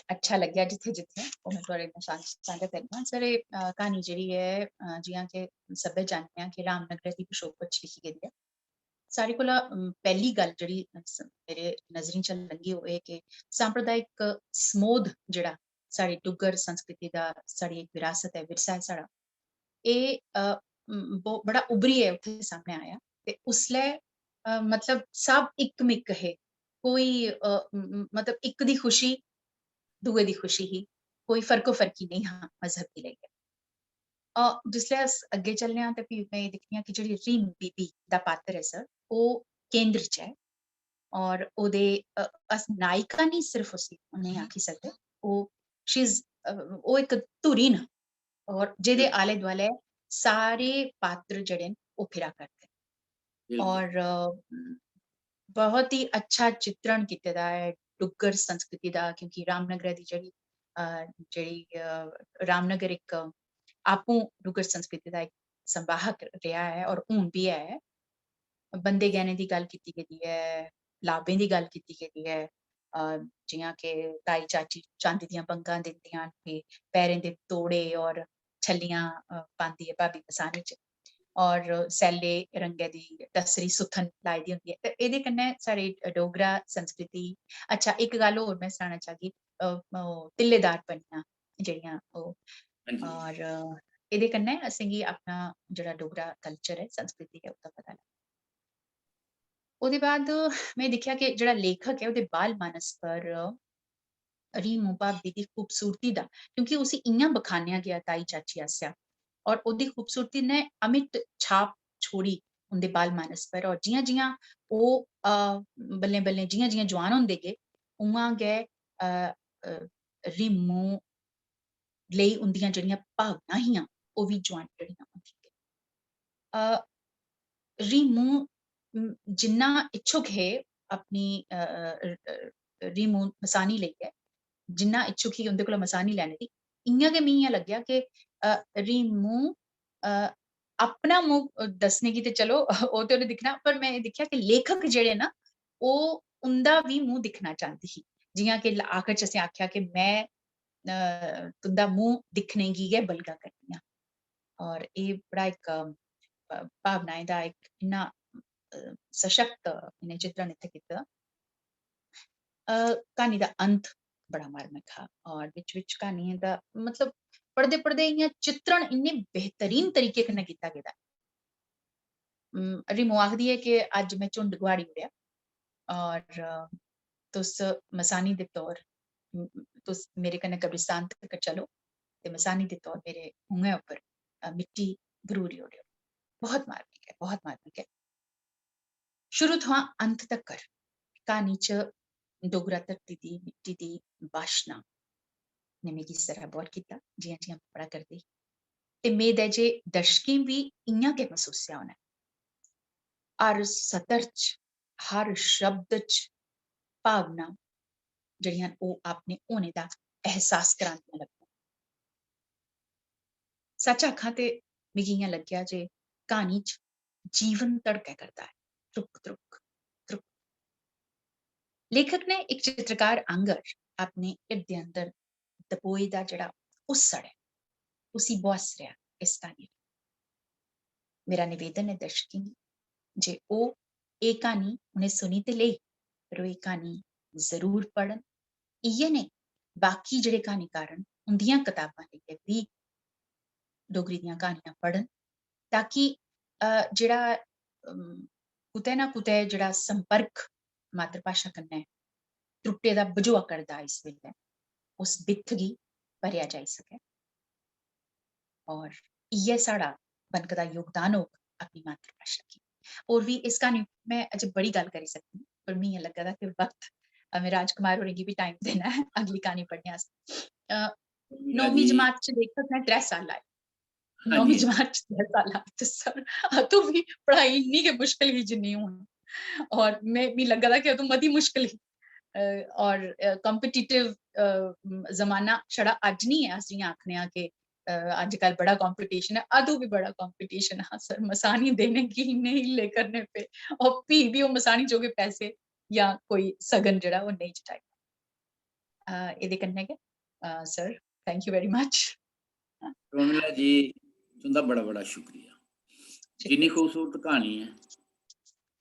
अच्छा लग्गेआ जित्थै जित्थै, ओह् मैं थुआढ़े कन्नै सांझ-, सांझा करनी आं। सर, एह् अ, क्हानी जेह्ड़ी ऐ, अ, जि'यां कि सब्भै जानने आं कि रामनगर दी पछोकड़ च लिखी गेदी ऐ। सारें कोला, अम, पैह्ली गल्ल जेह्ड़ी स-, मेरे नजरें च लंघी ओह् एह् कि सांप्रदायिक समोध जेह्ड़ा साढ़ी डुग्गर संस्कृति दा, साढ़ी इक विरासत ऐ, विरसा ऐ साढ़ा, एह्, अ, म, ब-, बड़ा उभरियै उत्थै सामनै आया। ते उसलै, अ, मतलब सब इक मिक हे, कोई, अ, म, म, मतलब इक दी खुशी दूए दी खुशी ही, कोई फर्को फर्की नेईं हा मजहब गी लेइयै। अ, जिसलै अस अग्गें चलने आं ते फ्ही में एह् दिक्खनी आं कि जेह्ड़ी रीम बीबी दा पात्तर ऐ सर, ओह् केंद्र च ऐ। और ओह्दे, अ, अस नायिका निं सिर्फ उसी उ'नें आखी सकदे, ओह्, she's, अ, ओह् इक धुरी न और जेह्दे आले दुआले सारे पात्र जेह्ड़े न ओह् फिरा करदे न। बिल्कुल। और अ, बहुत ही अच्छा चित्रण कीते दा ऐ डुग्गर संस्कृति दा, क्योंकि रामनगर दी जेह्ड़ी, अ, जेह्ड़ी, अ, रामनगर इक आपूं डुग्गर संस्कृति दा इक संवाहक रेहा ऐ और हून बी ऐ। बंदे गैह्ने दी गल्ल कीती गेदी ऐ, लाबें दी गल्ल कीती गेदी ऐ, अ, जि'यां कि ताई चाची चांदी दियां बंगां दिंदियां न, फ्ही पैरें दे तोड़े और छल्लियां, अ, पांदी ऐ भाभी मसानी च, और सैल्ले रंगै दी टसरी सुत्थन लाई दी होंदी ऐ। ते एह्दे कन्नै साढ़ी डोगरा संस्कृति, अच्छा, इक गल्ल होर में सनाना चाह्गी, अ, ओह् तिल्लेदार पनियां जेह्ड़ियां ओह्, हां जी। और, अ, एह्दे कन्नै असेंगी अपना जेह्ड़ा डोगरा culture ऐ, संस्कृति ऐ, ओह्दा पता लगदा। ओह्दे बाद में दिक्खेआ कि जेह्ड़ा लेखक ऐ, ओह्दे बाल मानस पर रीमू भाभी दी खूबसूरती दा, क्योंकि उसी इ'यां बखानेआ गेआ ताई चाची आसेआ, और ओह्दी खूबसूरती ने अमिट छाप छोड़ी उं'दे बाल मानस पर। और जि'यां-जि'यां ओह्, अ, बल्लें-बल्लें जि'यां-जि'यां जुआन होंदे गे, उ'आं गै, अ, अ, रीमू लेई उं'दियां जेह्ड़ियां भावनां हियां, ओह् बी जुआन जेह्ड़ियां होंदियां गेइयां। अ, रीमू, म, जिन्ना इच्छुक हे अपनी, अ, अ, अ, अ, रीमू मसानी लेइयै, जिन्ना इच्छुक ही उं'दे कोला मसानी लैने दी, इ'यां गै मिगी इ'यां लग्गेआ कि, अ, रीमू, अ, अपना मूंह, अ, दस्सने गी ते चलो ओह् ते उ'नें दिक्खना, पर में एह् दिक्खेआ कि लेखक जेह्ड़े न, ओह् उं'दा बी मूंह दिक्खना चांह्दी ही। जि'यां कि ल-, आखर च असें आखेआ कि में, अ, तुं'दा मूंह दिक्खने गी गै बलगा करनी आं। और एह् बड़ा इक, अ, भावनाएं दा इक इन्ना, अ, सशक्त इ'नें चित्रण इत्थै कीते दा। अ, क्हानी दा अंत बड़ा मार्मिक हा और बिच-बिच क्हानियें दा, मतलब, पढ़दे-पढ़दे इ'यां चित्रण इन्ने बेहतरीन तरीके कन्नै कीता गेदा ऐ। उम, रिमो आखदी ऐ कि अज्ज में झुंड गुआड़ी ओड़ेआ और, अ, तुस मसानी दे तौर, उम, तुस मेरे कन्नै कब्रिस्तान तगर चलो ते मसानी दे तौर मेरे मुंहै उप्पर, अ, मिट्टी बरूरी ओड़ेओ। बहुत मार्मिक ऐ, बहुत मार्मिक ऐ। शुरू थमां अंत तकर क्हानी च डोगरा धरती दी मिट्टी दी बाशना ने मिगी सराबोर कीता जि'यां जि'यां पढ़ा करदी ही। ते मेद ऐ जे दर्शकें बी इ'यां गै मसूसेआ होना ऐ। हर सतर च, हर शब्द च भावना जेह्ड़ियां न, ओह् अपने होने दा एहसास करांदियां लग्गन। सच आखां ते मिगी इ'यां लग्गेआ जे क्हानी च जीवन धड़कै करदा ऐ, त्रुक, त्रुक, त्रुक। लेखक ने इक चित्रकार आंगर अपने हिरदे अंदर दबोए दा जेह्ड़ा हुस्सड़ ऐ, उसी बुहास्सरेआ इस क्हानी ने। मेरा निवेदन ऐ दर्शकें गी जे ओह् एह् क्हानी उ'नें सुनी ते लेई, पर ओह् एह् क्हानी जरूर पढ़न। इ'यै नेईं, बाकी जेह्ड़े क्हानीकार न, उं'दियां कताबां लेइयै बी डोगरी दियां क्हानियां पढ़न, ताकि, अ, जेह्ड़ा, अम, कुतै ना कुतै जेह्ड़ा संपर्क मातृभाशा कन्नै त्रुट्टे दा बझोआ करदा इस बेल्लै, उस बित्थ गी भरेआ जाई सकै। और इ'यै साढ़ा बनकदा योगदान होग अपनी मातृभाशा गी। होर बी इस क्हानी में अजें बड़ी गल्ल करी सकदी, पर मिगी लग्गा दा कि वक्त, अ, में राजकुमार होरें गी बी टाइम देना ऐ अगली क्हानी पढ़ने आस्तै। अ, नौमीं जी। जमात च लेखक ने त्रै साल लाए। हाँ नौमीं जी। जमात च त्रै साल लाए ते सर, अदूं बी पढ़ाई इन्नी गै मुश्कल ही जिन्नी हून। और में, मिगी लग्गा दा कि अदूं मती मुश्कल ही। अ, और, अ, कॉम्पिटिटिव, अ, म, जमाना छड़ा अज्ज निं ऐ, अस जि'यां आखने आं कि, अ, अज्जकल बड़ा कॉम्पिटिशन ऐ, अदूं बी बड़ा कॉम्पिटिशन हा सर, मसानी देने गी इन्ने हीले करने पे, और फ्ही बी ओह् मसानी जोगे पैसे जां कोई सगन जेह्ड़ा ओह् नेईं जुटाई। अ, एह्दे कन्नै गै, अ, sir, thank you very much। Romila ji, तुं'दा बड़ा बड़ा शुक्रिया। जिन्नी खूबसूरत क्हानी ऐ,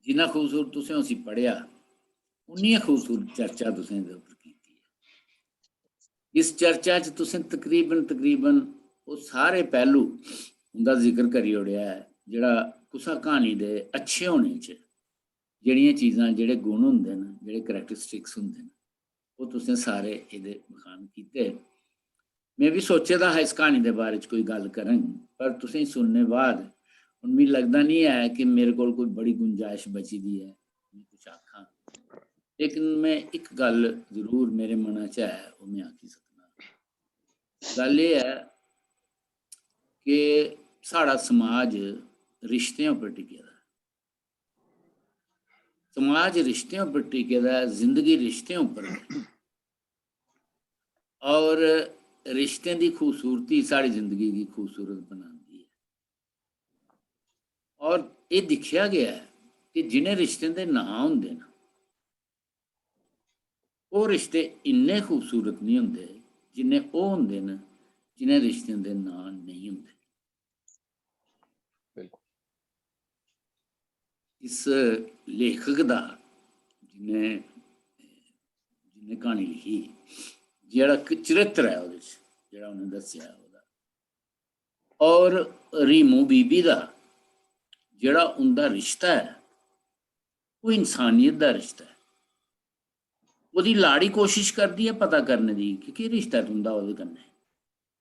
जिन्ना खूबसूरत तुसें उसी पढ़ेआ, उन्नी गै खूबसूरत चर्चा तुसें एह्दे उप्पर कीती ऐ। इस चर्चा च तुसें तकरीबन, तकरीबन ओह् सारे पैह्लू उं'दा जिक्र करी ओड़ेआ ऐ, जेह्ड़ा कुसै क्हानी दे अच्छे होने च जेह्ड़ियां चीजां, जेह्ड़े गुण होंदे न, जेह्ड़े कैरेक्टरिस्टिक्स होंदे न, ओह् तुसें सारे एह्दे बखान कीते। में बी सोचे दा हा इस क्हानी दे बारे च कोई गल्ल करङ, पर तुसें सुनने बाद हून मिगी लगदा निं ऐ कि मेरे कोल कोई बड़ी गुंजाइश बची दी ऐ में कुछ आखां। लेकिन में इक गल्ल जरूर मेरे मना च ऐ, ओह् में आखी सकना। गल्ल एह् ऐ कि साढ़ा समाज रिश्तें उप्पर टिके दा ऐ। समाज रिश्तें उप्पर टिके दा ऐ, जिंदगी रिश्तें उप्पर ऐ। और रिश्तें दी खूबसूरती साढ़ी जिंदगी गी खूबसूरत बनांदी ऐ। और एह् दिक्खेआ गेआ ऐ कि जि'नें रिश्तें दे नांऽ होंदे न, ओह् रिश्ते इन्ने खूबसूरत निं होंदे जिन्ने ओह् होंदे न जि'नें रिश्तें दे नांऽ नेईं होंदे। बिल्कुल। इस लेखक दा, जिन्ने, जिन्ने क्हानी लिखी, जेह्ड़ा इक चरित्र ऐ ओह्दे च, जेह्ड़ा उ'नें दस्सेआ ऐ ओह्दा, और रीमू बीबी दा जेह्ड़ा उं'दा रिश्ता ऐ, ओह् इंसानियत दा रिश्ता ऐ। ओह्दी लाड़ी कोशिश करदी ऐ पता करने दी कि केह् रिश्ता ऐ तुं'दा ओह्दे कन्नै,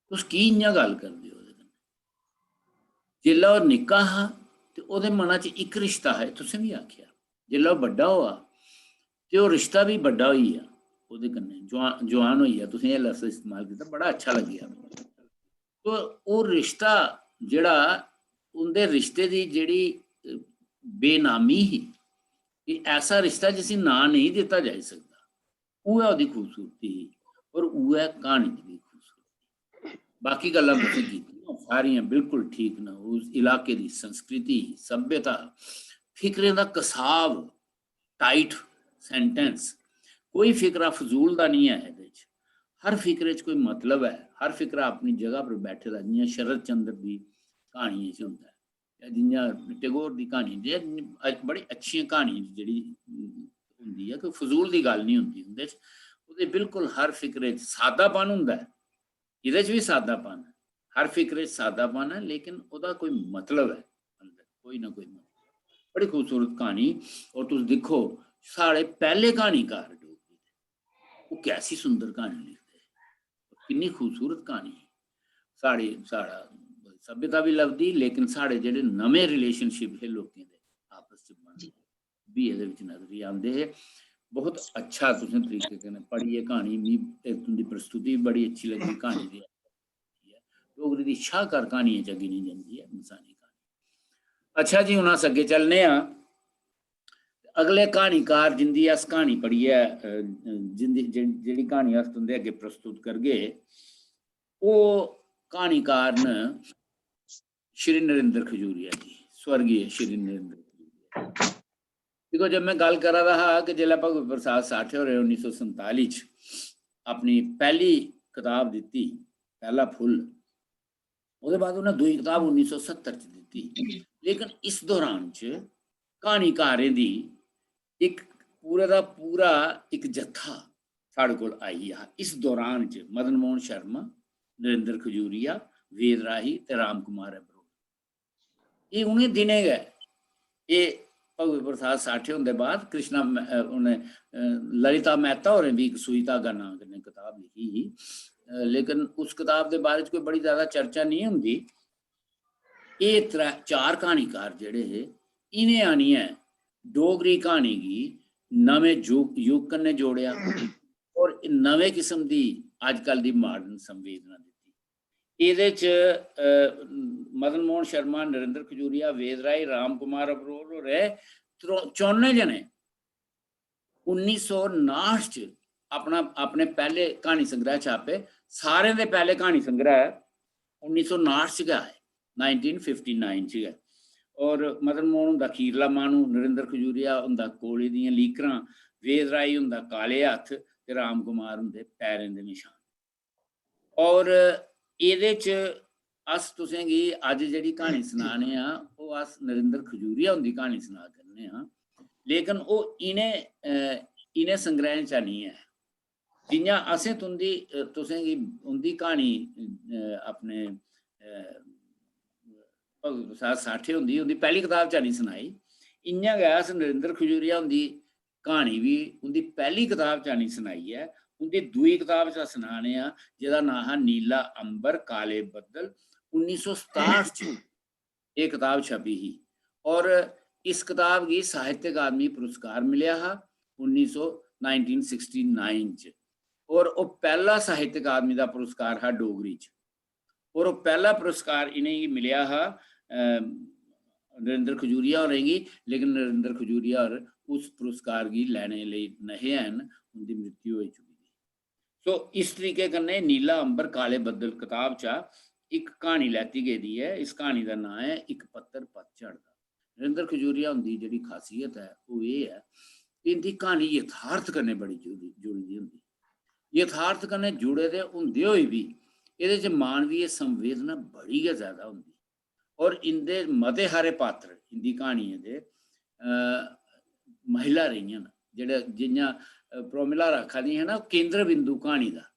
तुस की इ'यां गल्ल करदे ओ ओह्दे कन्नै। जेल्लै ओह् निक्का हा ते ओह्दे मना च इक रिश्ता हा, एह् तुसें बी आखेआ। जेल्लै ओह् बड्डा होआ ते ओह् रिश्ता बी बड्डा होई गेआ ओह्दे कन्नै, जुआन, जुआन होई गेआ, तुसें एह् लफ्ज इस्तेमाल कीता, बड़ा अच्छा लग्गेआ मिगी। तो ओह् रिश्ता जेह्ड़ा, उं'दे रिश्ते दी जेह्ड़ी, अ, बेनामी ही, कि ऐसा रिश्ता जिसी नांऽ नेईं दित्ता जाई सकदा, उ'ऐ ओह्दी खूबसूरती ही और उ'ऐ क्हानी दी बी खूबसूरती। बाकी गल्लां तुसें कीतियां, सारियां बिल्कुल ठीक न। उस इलाके दी संस्कृति, सभ्यता, फिकरें दा कसाव, टाइट सेंटेंस, कोई फिकरा फजूल दा निं ऐ एह्दे च। हर फिकरे च कोई मतलब ऐ, हर फिकरा अपनी जगह पर बैठे दा, जि'यां शरद चंद्र दी क्हानियें च होंदा ऐ, जां जि'यां टैगोर दी क्हानी, जे अ-, बड़ी अच्छियां क्हानियां जेह्ड़ी होंदी ऐ, कोई फजूल दी गल्ल निं होंदी उं'दे च। ओह्दे बिल्कुल हर फिकरे च सादापन होंदा ऐ, एह्दे च बी सादापन ऐ, हर फिकरे च सादापन ऐ, लेकिन ओह्दा कोई मतलब ऐ अंदर, कोई ना कोई मतलब। बड़ी खूबसूरत क्हानी। और तुस दिक्खो, साढ़े पैह्ले क्हानीकार डोगरी दे, ओह् कैसी सुंदर क्हानी लिखदे हे, किन्नी खूबसूरत क्हानी ही। साढ़ी, साढ़ा सभ्यता बी लभदी, लेकिन साढ़े जेह्ड़े नमें रिलेशनशिप हे लोकें दे आपस च बनदे, जी। बी एह्दे बिच नजरी आंदे हे। बहुत अच्छा तुसें तरीके कन्नै पढ़ियै क्हानी, मी ते तुं'दी प्रस्तुति बी बड़ी अच्छी लग्गी क्हानी दी। डोगरी दी शाहकार क्हानियें च गिनी जंदी ऐ मसानी क्हानी। अच्छा जी, हून अस अग्गें चलने आं। अगले क्हानीकार जिंदी अस क्हानी पढ़ियै, अ, जिंदी, जे-, जेह्ड़ी क्हानी अस तुं'दे अग्गें प्रस्तुत करगे, ओह् क्हानीकार न श्री नरेंद्र खजूरिया जी, स्वर्गीय श्री नरेंद्र खजूरिया। दिक्खो, जब में गल्ल करा दा हा कि जिसलै भगवत प्रसाद साठे होरें उन्नी सौ संताली च अपनी पैह्ली कताब दित्ती, पैह्ला फुल्ल, ओह्दे बाद उ'नें दूई कताब उन्नी सौ सत्तर च दित्ती, लेकिन इस दौरान च क्हानीकारें दी इक पूरे दा पूरा इक जत्था साढ़े कोल आई गेआ। इस दौरान च मदन मोहन शर्मा, नरेंद्र खजूरिया, वेद राही ते राम कुमार अब्रोल। एह् उ'नें दिनें गै, एह् भगवत प्रसाद साठे हुंदे बाद कृष्णा म-, अ, उ'नें, अ, ललिता मेहता होरें बी इक सूई धागा नांऽ कन्नै कताब लिखी ही। अ, लेकिन उस कताब दे बारे च कोई बड़ी ज्यादा चर्चा नेईं होंदी। एह् त्रै चार क्हानीकार जेह्ड़े हे, इ'नें आनियै डोगरी क्हानी गी नमें युग युग कन्नै जोड़ेआ और नमें किस्म दी अजकल दी माडर्न संवेदना दित्ती। एह्दे च अ, मदन मोहन शर्मा, नरेंद्र खजूरिया, वेद राय, राम कुमार अबरोल होरें त्रो- चौनें जने उन्नी सौ नाठ च अपना अपने पैह्ले क्हानी संग्रह छापे। सारें दे पैह्ले क्हानी संग्रह उन्नी सौ नाठ च गै आए, नाइनटीन फिफ्टी नाइन च गै। और मदन मोहन हुंदा खीरला माह्नू, नरेंद्र खजूरिया हुंदा कोले दियां लीकरां, वेद राय हुंदा काले हत्थ ते राम कुमार हुंदे पैरें दे निशान। और एह्दे च अस तुसेंगी अज्ज जेह्ड़ी क्हानी सनाने आं, ओह् अस नरेंद्र खजूरिया हुंदी क्हानी सना करने आं, लेकिन ओह् इ'नें अ, इ'नें संग्रहें चा निं ऐ। जि'यां असें तुं'दी अ, तुसेंगी उं'दी क्हानी अ, अपने अ, भगत प्रसाद साठे हुंदी उं'दी पैह्ली कताब चा निं सनाई, इ'यां गै अस नरेंद्र खजूरिया हुंदी क्हानी बी उं'दी पैह्ली कताब चा निं सनाई ऐ। उं'दी दूई कताब चा सनाने आं, जेह्दा नांऽ हा नीला अंबर काले बद्दल। उन्नी सौ सताठ च एह् कताब छपी ही और इस कताब गी साहित्य अकादमी पुरस्कार मिलेआ हा उन्नी सौ नाइनटीन सिक्सटी नाइन च, और ओह् पैह्ला साहित्य अकादमी दा पुरस्कार हा डोगरी च। और ओह् पैह्ला पुरस्कार इ'नेंगी मिलेआ हा अ, नरेंद्र खजूरिया होरें गी, लेकिन नरेंद्र खजूरिया होर उस पुरस्कार गी लैने लेई नेहे हैन, उं'दी मृत्यु होई चुकी दी। सो इस तरीके कन्नै नीला अंबर काले बद्दल कताब चा इक क्हानी लैती गेदी ऐ। इस क्हानी दा नांऽ ऐ इक पत्तर पतझड़ दा। नरेंद्र खजूरिया हुंदी जेह्ड़ी खासियत ऐ, ओह् एह् ऐ कि इं'दी क्हानी यथार्थ कन्नै बड़ी जुड़ी जुड़ी दी होंदी। यथार्थ कन्नै जुड़े दे होंदे होई बी एह्दे च मानवीय संवेदना बड़ी गै ज्यादा होंदी। और इं'दे मते हारे पात्र इं'दी क्हानियें दे अ, महिला रेहियां न, जेह्ड़े जि'यां अ, प्रोमिला होर आखा दियां हियां ना, केंद्र बिंदु क्हानी दा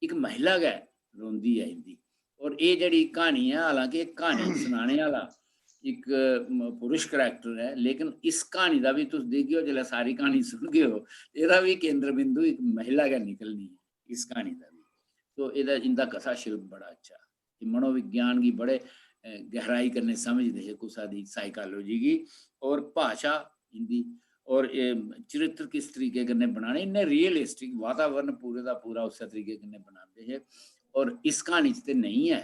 इक महिला गै रौंह्दी ऐ इं'दी। और एह् जेह्ड़ी क्हानी ऐ, हालांकि एह् क्हानी सनाने आह्ला इक म, पुरुष करैक्टर ऐ, लेकिन इस क्हानी दा बी तुस दिखगेओ, जिसलै सारी क्हानी सुनगेओ, एह्दा बी केंद्र बिंदु इक महिला गै निकलनी ऐ इस क्हानी दा बी। तो एह्दा, इं'दा कथा शिल्प बड़ा अच्छा ऐ। एह् मनोविज्ञान गी बड़े अ, गैहराई कन्नै समझदे हे कुसा दी साइकोलॉजी गी, और भाशा इं'दी, और एह् चरित्र किस तरीके कन्नै बनाने, इन्ने रियलिस्टिक, वातावरण पूरे दा पूरा उस्सै तरीके कन्नै बनांदे हे। और इस क्हानी च ते नेईं ऐ,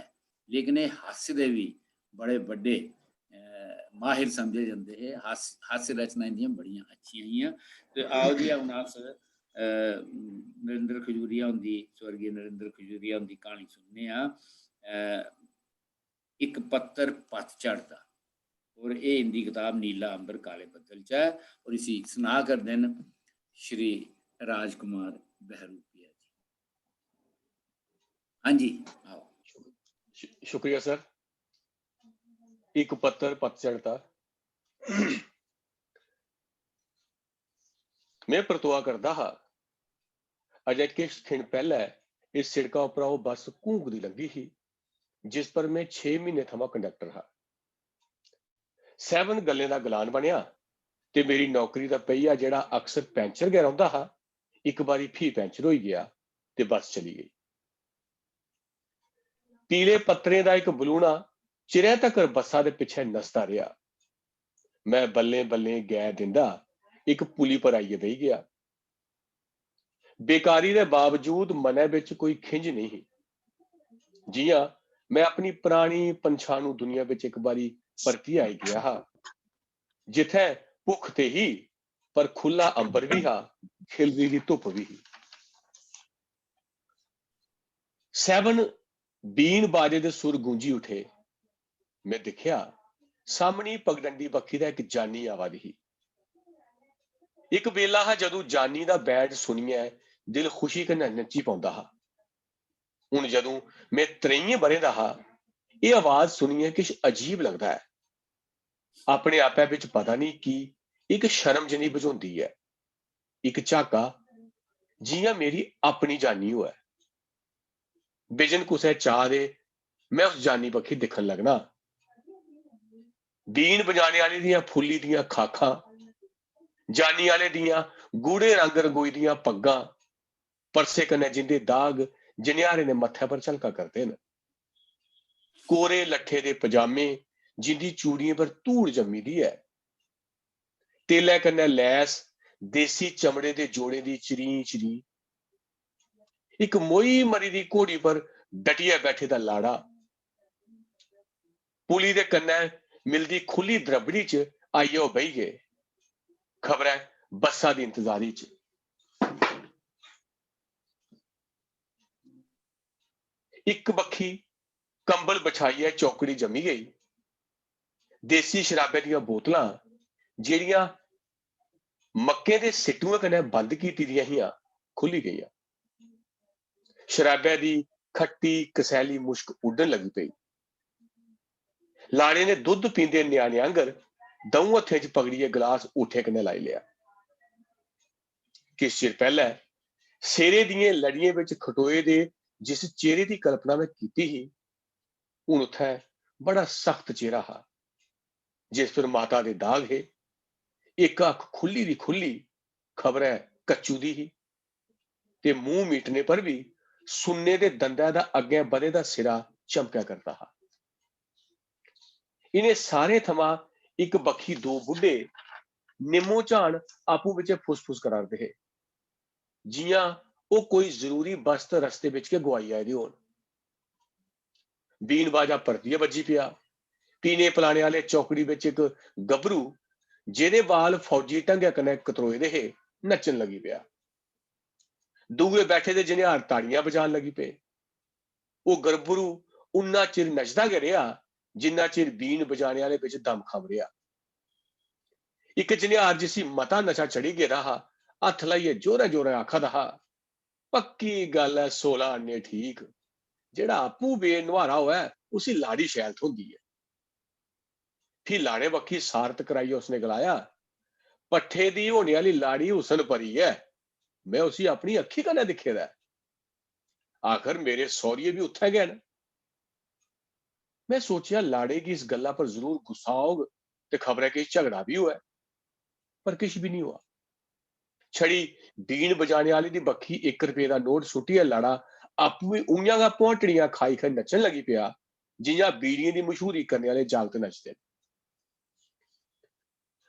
लेकिन एह् हास्य दे बी बड़े बड्डे अ, माहिर समझे जंदे हे। हास-, हास्य रचना इं'दियां बड़ियां अच्छियां हियां। ते आओ जी, हून अस अ, नरेंद्र खजूरिया हुंदी, स्वर्गीय नरेंद्र खजूरिया हुंदी क्हानी सुनने आं, अ, इक पत्तर पतझड़ दा। और एह् इं'दी कताब नीला अंबर काले बद्दल च ऐ, और इसी सना करदे न श्री राजकुमार बहरूपिया जी। हां जी, आओ। शु- शुक्रिया सर। इक पत्तर पतझड़ दा। में परतोआ करदा हा। अजें किश खिन पैह्लै इस सिड़का उप्परा ओह् बस घूंकदी लंघी ही, जिस पर में छे म्हीने थमां कंडक्टर हा। सैह्बन गल्लें दा गलान बनेआ ते मेरी नौकरी दा पेहिया, जेह्ड़ा अक्सर पैंचर गै रौंह्दा हा, इक बारी फ्ही पैंचर होई गेआ ते बस चली गेई। पीले पत्तरें दा इक बलूना चिरै तकर बस्सा दे पिच्छें नसदा रेहा। में बल्लें-बल्लें गैं दिंदा इक पुली पर आइयै बेही गेआ। बेकारी दे बावजूद मनै बिच कोई खिंझ नेईं ही। जि'यां में अपनी परानी पन्छानू दुनिया बिच इक बारी परतियै आई गेआ हा, जित्थै भुक्ख ते ही, पर खु'ल्ला अंबर बी हा, खिलदी दी धुप्प बी ही। सैह्बन बीन बाजे दे सुर गूंजी उठे। में दिक्खेआ, सामनी पगडंडी बक्खी दा इक जानी आवा दी ही। इक बेला हा जदूं जानी दा बैंड सुनियै दिल खुशी कन्नै नच्ची पौंदा हा। हून जदूं में त्रेइयें ब'रें दा हा, एह् आवाज सुनियै किश अजीब लगदा ऐ। अपने आपै बिच पता नेईं की इक शर्म जनेही बझोंदी ऐ, इक झाका, जि'यां मेरी अपनी जानी होऐ। बिजन कुसै चाह् दे में उस जानी बक्खी दिक्खन लगना। बीन बजाने आह्ले दियां फुल्ली दियां खाखां, जानी आह्ले दियां गूढ़े रंग रंगोई दियां पग्गां, परसे कन्नै जिंदे दाग जनेहारें दे मत्थै पर झलका करदे न। कोरे लट्ठे दे पजामे जिंदी चूड़ियें पर धूड़ जम्मी दी ऐ। तेलै कन्नै लैस देसी चमड़े दे जोड़ें दी चरीं चरीं। इक मोई मरी दी घोड़ी पर डटियै बैठे दा लाड़ा। पुली दे कन्नै मिलदी खु'ल्ली द्रबड़ी च आइयै ओह् बेही गे। खबरै बस्सा दी इंतजारी च। इक बक्खी कंबल बछाइयै चौकड़ी जम्मी गेई। देसी शराबै दियां बोतलां, जेह्ड़ियां मक्कें दे सिट्टुएं कन्नै बंद कीती दियां हियां, खु'ल्ली गेइयां। शराबै दी खट्टी कसैली मुश्क उड्डन लगी पेई। लाड़े ने दुद्ध पींदे ञ्याणे आंगर द'ऊं हत्थें च पकड़ियै गलास ओठें कन्नै लाई लेआ। किश चिर पैह्लै सेरे दियें लड़ियें बिच खटोए दे जिस चेहरे दी कल्पना में कीती ही, हून उत्थै बड़ा सख्त चेहरा हा, जिस पर माता दे दाग हे। इक अक्ख खु'ल्ली दी खु'ल्ली, खबरै कच्चू दी ही, ते मूंह मीटने पर बी सुन्ने दे दंदै दा अग्गें बधे दा सिरा चमकै करदा हा। इ'नें सारें थमां इक बक्खी दो बुड्ढे निम्मो झान आपूं बिचें फुसफुस करा 'रदे हे, जि'यां ओह् कोई जरूरी बस्त रस्ते बिच गै गोआई आए दे होन। बीन बाजा परतियै बज्जी पेआ। पीने पलाने आह्ले चौकड़ी बिच इक गभरू, जेह्दे बाल फौजी ढंगै कन्नै कतरोए दे हे, नच्चन लगी पेआ। दूए बैठे दे जनेहार ताड़ियां बजान लगी पे। ओह् गभरू उन्ना चिर नचदा गै रेहा, जिन्ना चिर बीन बजाने आह्ले बिच दमखम रेहा। इक जनेहार, जिसी मता नशा चढ़ी गेदा हा, हत्थ लाइयै जोरै-जोरै आखा दा हा, "पक्की गल्ल ऐ, सोलां आने ठीक। जेह्ड़ा आपूं बेनुहारा होऐ, उसी लाड़ी शैल थ्होंदी ऐ।" फ्ही लाड़े बक्खी सारत कराइयै उसने गलाया, "पट्ठे दी होने आह्ली लाड़ी हुसन परी ऐ। में उसी अपनी अक्खीं कन्नै दिक्खे दा ऐ। आखर मेरे सौह्रिये बी उत्थै गै न।" में सोचेआ, लाड़े गी इस गल्ला पर जरूर गुस्सा औग ते खबरै किश झगड़ा बी होऐ, पर किश बी निं होआ। छड़ी बीन बजाने आह्ले दी बक्खी इक रपेऽ दा नोट सुट्टियै लाड़ा आपूं बी उ'यां गै भुआंटड़ियां खाई खाई नच्चन लगी पेआ, जि'यां बीड़ियें दी मशहूरी करने आह्ले जागत नचदे न।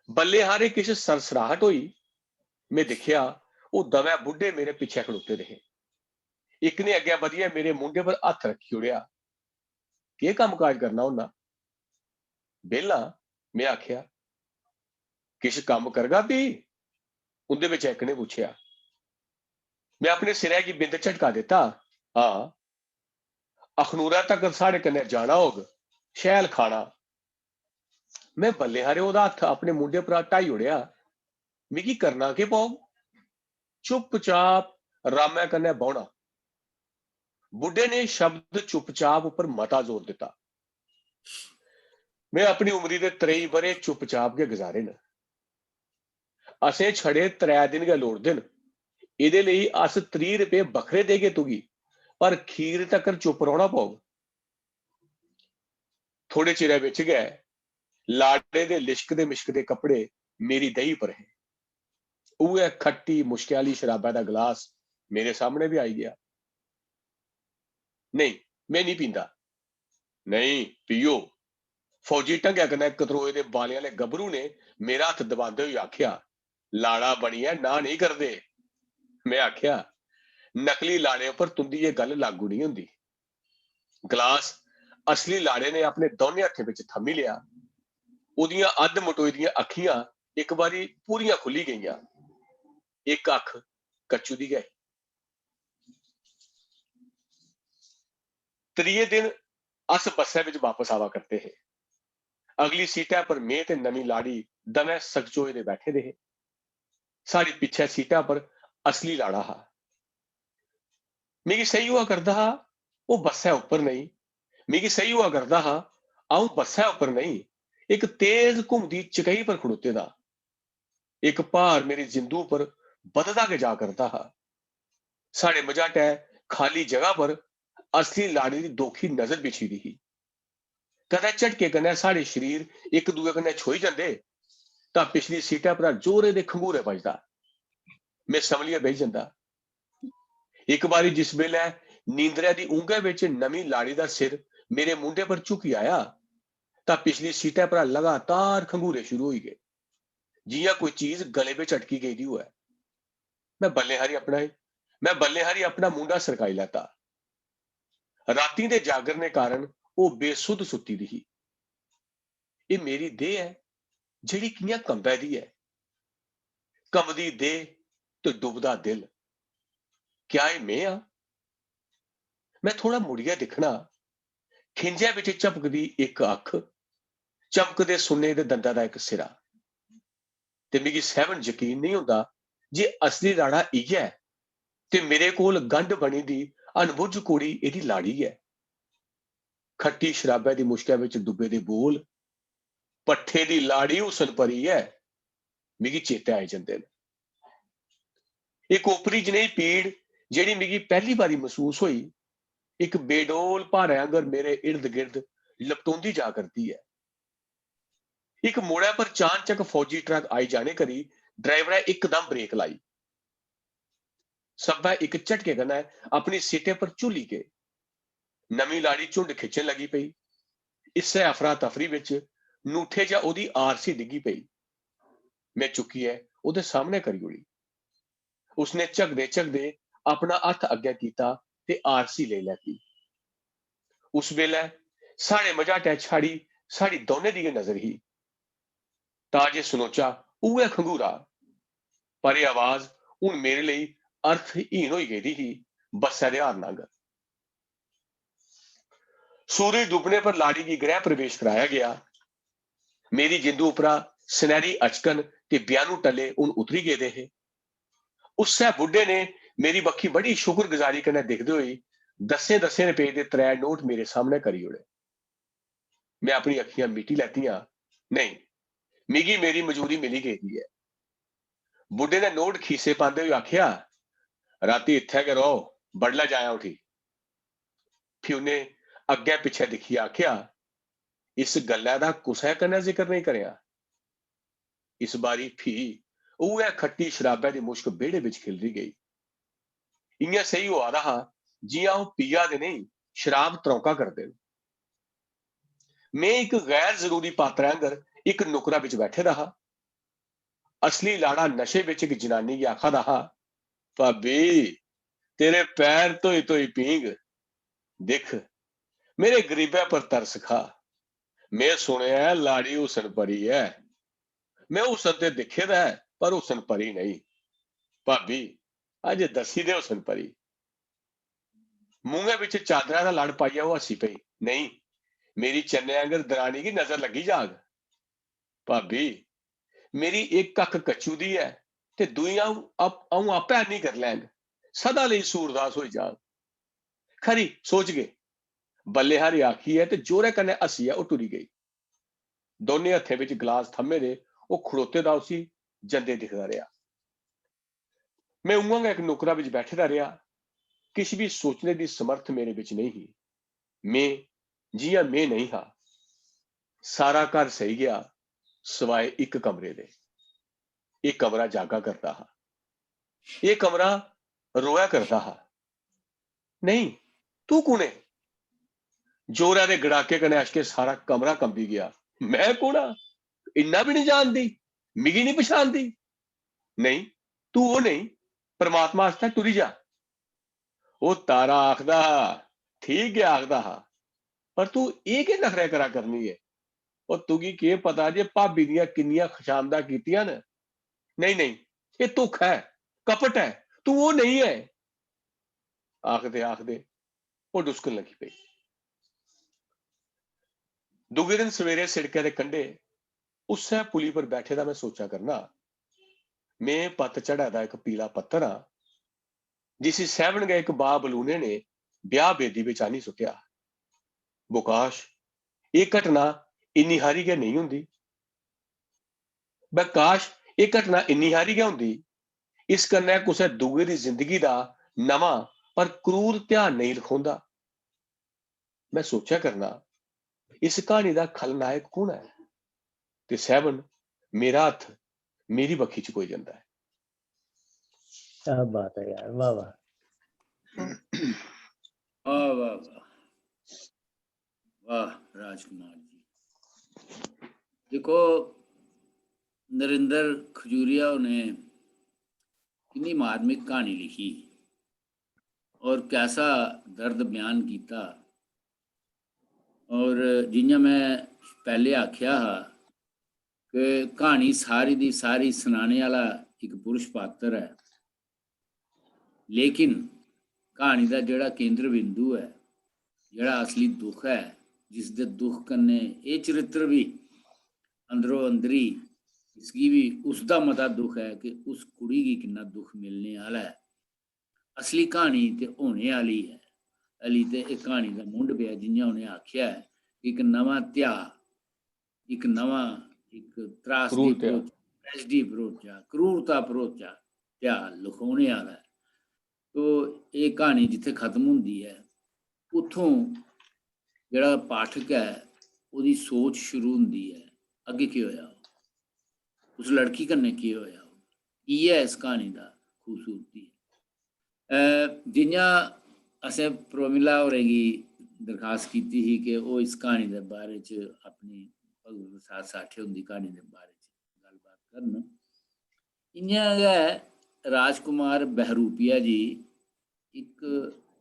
बल्लें हारे किश सरसराहट होई। में दिक्खेआ, ओह् दवै बुड्ढे मेरे पिच्छें खड़ोते दे हे। इक ने अग्गें बधियै मेरे मूंढे पर हत्थ रक्खी ओड़ेआ। "केह् कम्म-काज करना होन्ना?" "बेह्ला," में आखेआ। "किश कम्म करगा भी?" उं'दे बिच्चा इक ने पुच्छेआ। में अपने सिरै गी बिंद झटका दित्ता। "हां, अखनूरा तगर साढ़े कन्नै जाना होग, शैल खाना।" में बल्लें हारे ओह्दा हत्थ अपने मूंढे परा हटाई ओड़ेआ। "मिगी करना केह् पौग?" "चुपचाप रामै कन्नै बौह्ना।" बुड्ढे ने शब्द चुपचाप उप्पर मता जोर दित्ता। "में अपनी उमरी दे त्रेई ब'रे चुपचाप गै गजारे न। असें छड़े त्रै दिन गै लोड़दे न। एह्दे लेई अस त्रीह् रपेऽ बक्खरे देगे तुगी, पर खीर तकर चुप रौह्ना पौग।" थोड़े चिरै बिच गै लाड़े दे लिशकदे मिशकदे कपड़े मेरी देही पर हे। उ'ऐ खट्टी मुश्कै आह्ली शराबै दा गलास मेरे सामने बी आई गेआ। "नेईं, में निं पींदा।" "नेईं, पियो।" फौजी ढंगै कन्नै कतरोए दे बालें आह्ले गभरू ने मेरा हत्थ दबांदे होई आखेआ। "लाड़ा बनियै ना नेईं करदे।" में आखेआ, "नकली लाड़े उप्पर तुं'दी एह् गल्ल लागू नेईं होंदी।" गलास असली लाड़े ने अपने दौनें हत्थें बिच थम्मी लेआ। ओह्दियां अद्ध मटोई दियां अक्खियां इक बारी पूरियां खु'ल्ली गेइयां। इक अक्ख कच्चू दी गै ही। त्रिये दिन अस बस्सै बिच बापस आवा करदे हे। अगली सीटै पर में ते नमीं लाड़ी दमैं सकचोए दे बैठे दे हे। साढ़ी पिच्छै सीटा पर असली लाड़ा हा। मिगी सेही होआ करदा हा, ओह् बस्सै उप्पर नेईं। मिगी सेही होआ करदा हा, अ'ऊं बस्सै उप्पर नेईं, इक तेज घुमदी चकई पर खड़ोते दा। इक भार मेरी जिंदू उप्पर बधदा गै जा करदा हा। साढ़े मझाटै खाल्ली जगह पर असली लाड़ी दी दोखी नजर बिछी दी ही। कदें झटके कन्नै साढ़े शरीर इक दूए कन्नै छोई जंदे, तां पिछली सीटा परा जोरे दे खंगूरे बजदा। में संभलियै बेही जंदा। इक बारी जिस बेल्लै नींदरै दी ऊंघै बिच नमीं लाड़ी दा सिर मेरे मूंढे पर झुकी आया, तां पिछली सीटै परा लगातार खंघूरे शुरू होई गे, जि'यां कोई चीज गले बिच अटकी गेदी होऐ। में बल्लें हारी अपना में बल्लें हारी अपना मूंडा सरकाई लैता। रातीं दे जागरने कारण ओह् बेसुध सुत्ती दी ही। एह् मेरी देह् ऐ जेह्ड़ी कि'यां कंबै दी ऐ। कंबदी देह् ते डुबदा दिल। क्या एह् में आं? में थोह्ड़ा मुड़ियै दिक्खना, खिंजै बिच झपकदी इक अक्ख, चमकदे सुन्ने दे दंदा दा इक सिरा। ते मिगी सैह्बन यकीन नेईं होंदा जे असली लाड़ा इ'यै ऐ ते मेरे कोल गंढ बनी दी अनबुझ कुड़ी एह्दी लाड़ी ऐ। खट्टी शराबै दी मुश्कै बिच डुब्बे दे बोल, "पट्ठे दी लाड़ी हुसन परी ऐ", मिगी चेतै आई जंदे न। इक ओपरी जनेही पीड़ जेह्ड़ी मिगी पैह्ली बारी मसूस होई, इक बेडोल भारै आंगर मेरे इर्द गिर्द लपटोंदी जा करदी ऐ। इक मोड़ै पर चानचक फौजी ट्रक आई जाने करी ड्राइवरै इकदम ब्रेक लाई। सब्भै इक झटके कन्नै अपनी सीटें पर झुल्ली गे। नमीं लाड़ी झुंड खिच्चन लगी पेई। इस्सै अफरा तफरी बिच नूठे चा ओह्दी आरसी डिग्गी पेई। में चुक्कियै ओह्दे सामनै करी ओड़ी। उसने झकदे झकदे अपना हत्थ अग्गै कीता ते आरसी लेई लैती। उस बेलै साढ़े मझाटै छाड़ी साढ़ी दौनें दी गै नजर ही। तां जे सनोचा उ'ऐ खंघूरा, पर एह् आवाज हून मेरे लेई अर्थहीन होई गेदी ही, बस्सै दे हार्न आंगर। सूरज डुब्बने पर लाड़ी गी गृह प्रवेश कराया गेआ। मेरी जिंदू उप्परा सनैह्री अचकन ते ब्याह्नू टल्ले हून उतरी गेदे हे। उस्सै बुड्ढे ने मेरी बक्खी बड़ी शुक्रगुजारी कन्नै दिखदे होई दस्सें दस्सें रपेऽ दे त्रै नोट मेरे सामनै करी ओड़े। में अपनी अक्खियां मिटी लैतियां। नेईं, मिगी मेरी मजूरी मिली गेदी ऐ। बुड्ढे ने नोट खीसे पांदे होई आखेआ, "राती इत्थै गै रौह्, बडलै जायां उठी।" फ्ही उ'नें अग्गें पिच्छें दिक्खियै आखेआ, "इस गल्लै दा कुसै कन्नै जिकर नेईं करेआं।" इस बारी फ्ही उ'ऐ खट्टी शराबै दी मुश्क बेह्ड़े बिच खिलरी गेई। इ'यां सेही होआ दा हा जि'यां ओह् पिया दे नेईं, शराब त्रौंका करदे न। में इक गैर जरूरी पात्रै आंगर इक नुक्करा बिच बैठे दा हा। असली लाड़ा नशे बिच इक जनानी गी आखा दा हा, "भाबी, तेरे पैर धोई धोई पींग। दिक्ख, मेरे गरीबै पर तरस खा। में सुनेआ ऐ लाड़ी हुसन परी ऐ। में हुसन ते दिक्खे दा ऐ, पर हुसन परी नेईं। भाबी, अज्ज दस्सी दे हुसन परी।" मुंहै बिच चादरा दा लड़ पाइयै ओह् हस्सी पेई। "नेईं, मेरी चन्नै आंगर दरानी गी नजर लग्गी जाग।" "भाबी, मेरी इक अक्ख कच्चू दी ऐ ते दूई अ'ऊं आप-, अ'ऊं आपै अन्नी करी लैंग। सदा लेई सूरदास होई जांग।" "खरी, सोचगे।" बल्लें हारी आखियै ते जोरै कन्नै हस्सियै ओह् टुरी गेई। दौनें हत्थें बिच गलास थम्मे दे ओह् खड़ोते दा उसी जंदे दिखदा रेहा। में उ'आं गै इक नुक्करा बिच बैठे दा रेहा। किश बी सोचने दी समर्थ मेरे बिच नेईं ही। में जि'यां में नेईं हा। सारा घर सेई गेआ, सिवाए इक कमरे दे। एह् कमरा जागा करदा हा। एह् कमरा रोया करदा हा। "नेईं, तू कु'न ऐ?" जोरै दे गड़ाके कन्नै अश्के सारा कमरा कंबी गेआ। "में कु'न आं? इन्ना बी निं जानदी? मिगी निं पछानदी?" "नेईं, तू ओह् नेईं, परमात्मा आस्तै टुरी जा।" ओह् तारा आखदा हा, ठीक गै आखदा हा, "पर तू एह् केह् नखरे करा करनी ऐ? ओह् तुगी केह् पता जे भाबी दियां किन्नियां खशामदां कीतियां न? नेईं, नेईं, एह् धोखा ऐ, कपट ऐ, तू ओह् नेईं ऐ।" आखदे आखदे ओह् डुसकन लगी पेई। दूए दिन सवेरे सिड़कै दे कंढे उस्सै पुली पर बैठे दा में सोचा करना। में पत्त झड़ा दा इक पीला पत्तर आं, जिसी सैह्बन गै इक बा बलूने ने ब्याह् बेदी बिच आह्नी सुट्टेआ। बकाश, एह् घटना इन्नी हारी गै नेईं होंदी। बकाश, एह् घटना इन्नी हारी गै होंदी। इस कन्नै कुसै दूए दी जिंदगी दा नमां पर क्रूर ध्यान नेईं लखोंदा। में सोचेआ करना, इस क्हानी दा खलनायक कु'न ऐ? ते सैह्बन, मेरा हत्थ मेरी बक्खी चकोई जंदा ऐ। क्या बात है यार, वाह वाह। वाह वाह वाह, वाह राजकुमार जी। देखो, नरेंद्र खजूरिया होरें किन्नी मार्मिक क्हानी लिखी और कैसा दर्द बयान कीता। और जि'यां मैं पैह्ले आखेआ हा कि क्हानी सारी दी सारी सनाने आह्ला इक पुरुष पात्तर ऐ, लेकिन क्हानी दा जेह्ड़ा केंद्र बिंदु ऐ, जेह्ड़ा असली दुख ऐ, जिसदे दुख कन्नै एह् चरित्र बी अंदरो अंदरी, इसगी बी उसदा मता दुख ऐ कि उस कुड़ी गी किन्ना दुख मिलने आह्ला ऐ। असली क्हानी ते होने आह्ली ऐ। हली ते एह् क्हानी दा मुंढ पेआ, जि'यां उ'नें आखेआ ऐ, इक नमां ध्याऽ, इक नमां, इक त्रासदी क्रूर ध्याऽ। भरोचा, tragedy भरोचा, क्रूरता भरोचा ध्याऽ लखोने आह्ला ऐ। तो एह् क्हानी जित्थै खत्म होंदी ऐ, उत्थों जेह्ड़ा पाठक ऐ, ओह्दी सोच शुरू होंदी ऐ, अग्गें केह् होआ, उस लड़की कन्नै केह् होआ, इ'यै इस क्हानी दा खूबसूरती ऐ। अ, जि'यां असें प्रोमिला होरें गी दरखास्त कीती ही कि ओह् इस क्हानी दे बारे च अपनी भगवत प्रसाद साठे हुंदी क्हानी दे बारे च गल्लबात करन, इ'यां गै राजकुमार बहरूपिया जी इक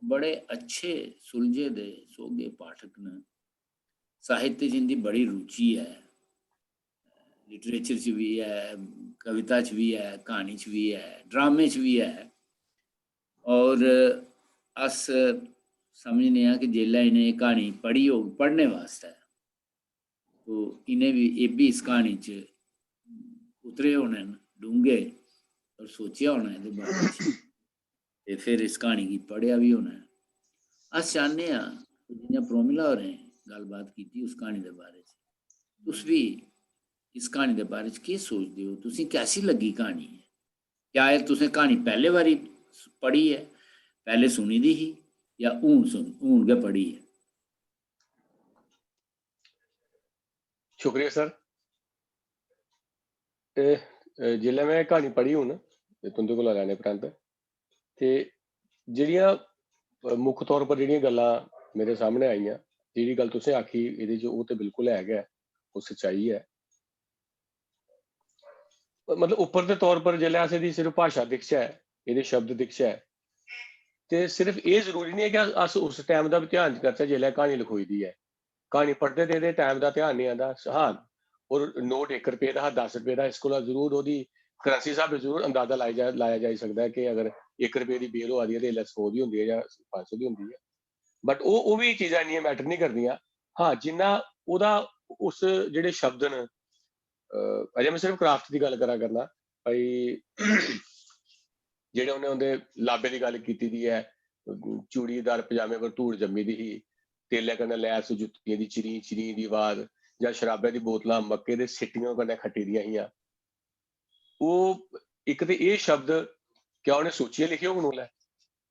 बड़े अच्छे सुलझे दे सोह्गे पाठक न। साहित्य च इं'दी बड़ी रुचि ऐ, लिटरेचर च बी ऐ, कविता च बी ऐ, क्हानी च बी ऐ, ड्रामे च बी ऐ। और अस समझने आं कि जेल्लै इ'नें एह् क्हानी पढ़ी होग पढ़ने वास्तै, तो इ'नें बी, एह् बी इस क्हानी च उतरे होने न, डूंह्गे, और सोचेआ होना एह्दे बारे च, ते फिर इस क्हानी गी पढ़ेआ बी होना ऐ। अस चाह्न्ने आं कि जि'यां प्रोमिला होरें गल्लबात कीती उस क्हानी दे बारे च, तुस बी इस क्हानी दे बारे च केह् सोचदे ओ? तुसें कैसी लग्गी क्हानी? क्या एह् तुसें क्हानी पैह्ले बारी पढ़ी ऐ, पैह्ले सुनी दी ही, जां हून सुन-, हून गै पढ़ी ऐ? शुक्रिया सर। ते, अ, जिसलै में क्हानी पढ़ी हून, ते तुं'दे कोला लैने परैंत, ते जेह्ड़ियां, अ, मुक्ख तौर पर जेह्ड़ियां गल्लां मेरे सामनै आइयां, जेह्ड़ी गल्ल तुसें आखी, एह्दे च ओह् ते बिल्कुल है गै, ओह् सच्चाई ऐ। मतलब, उप्पर दे तौर पर जिसलै अस एह्दी सिर्फ भाशा दिखचै, एह्दे शब्द दिखचै, ते सिर्फ एह् जरूरी निं ऐ कि अस, अस उस टैम दा बी ध्यान करचै जिसलै क्हानी लखोई दी ऐ। क्हानी पढ़दे ते एह्दे टैम दा ध्यान निं आंदा। हां, और नोट इक रपेऽ दा हा, दस रपेऽ दा, इस कोला जरूर ओह्दी currency स्हाबै जरूर अंदाजा लाई जा-, लाया जाई सकदा ऐ कि अगर इक रपेऽ दी बेल होआ दी ऐ ते इसलै सौ दी होंदी ऐ जां पंज सौ दी होंदी ऐ। But ओह्, ओह् बी चीजां इन्नियां matter निं करदियां। हां, जिन्ना ओह्दा, उस जेह्ड़े शब्द न, अ, अजें में सिर्फ craft दी गल्ल करा करना, भाई, जेह्ड़े उ'नें उं'दे लाबे दी गल्ल कीती दी ऐ, चूड़ीदार पजामे पर धूड़ जम्मी दी ही, तेलै कन्नै लैस जुत्तियें दी चिरीं चिरीं दी अवाज, जां शराबै दी बोतलां मक्के दे सिट्टियें कन्नै खट्टी दियां हियां। ओह् इक ते एह् शब्द क्या उ'नें सोचियै लिखे होङन उसलै?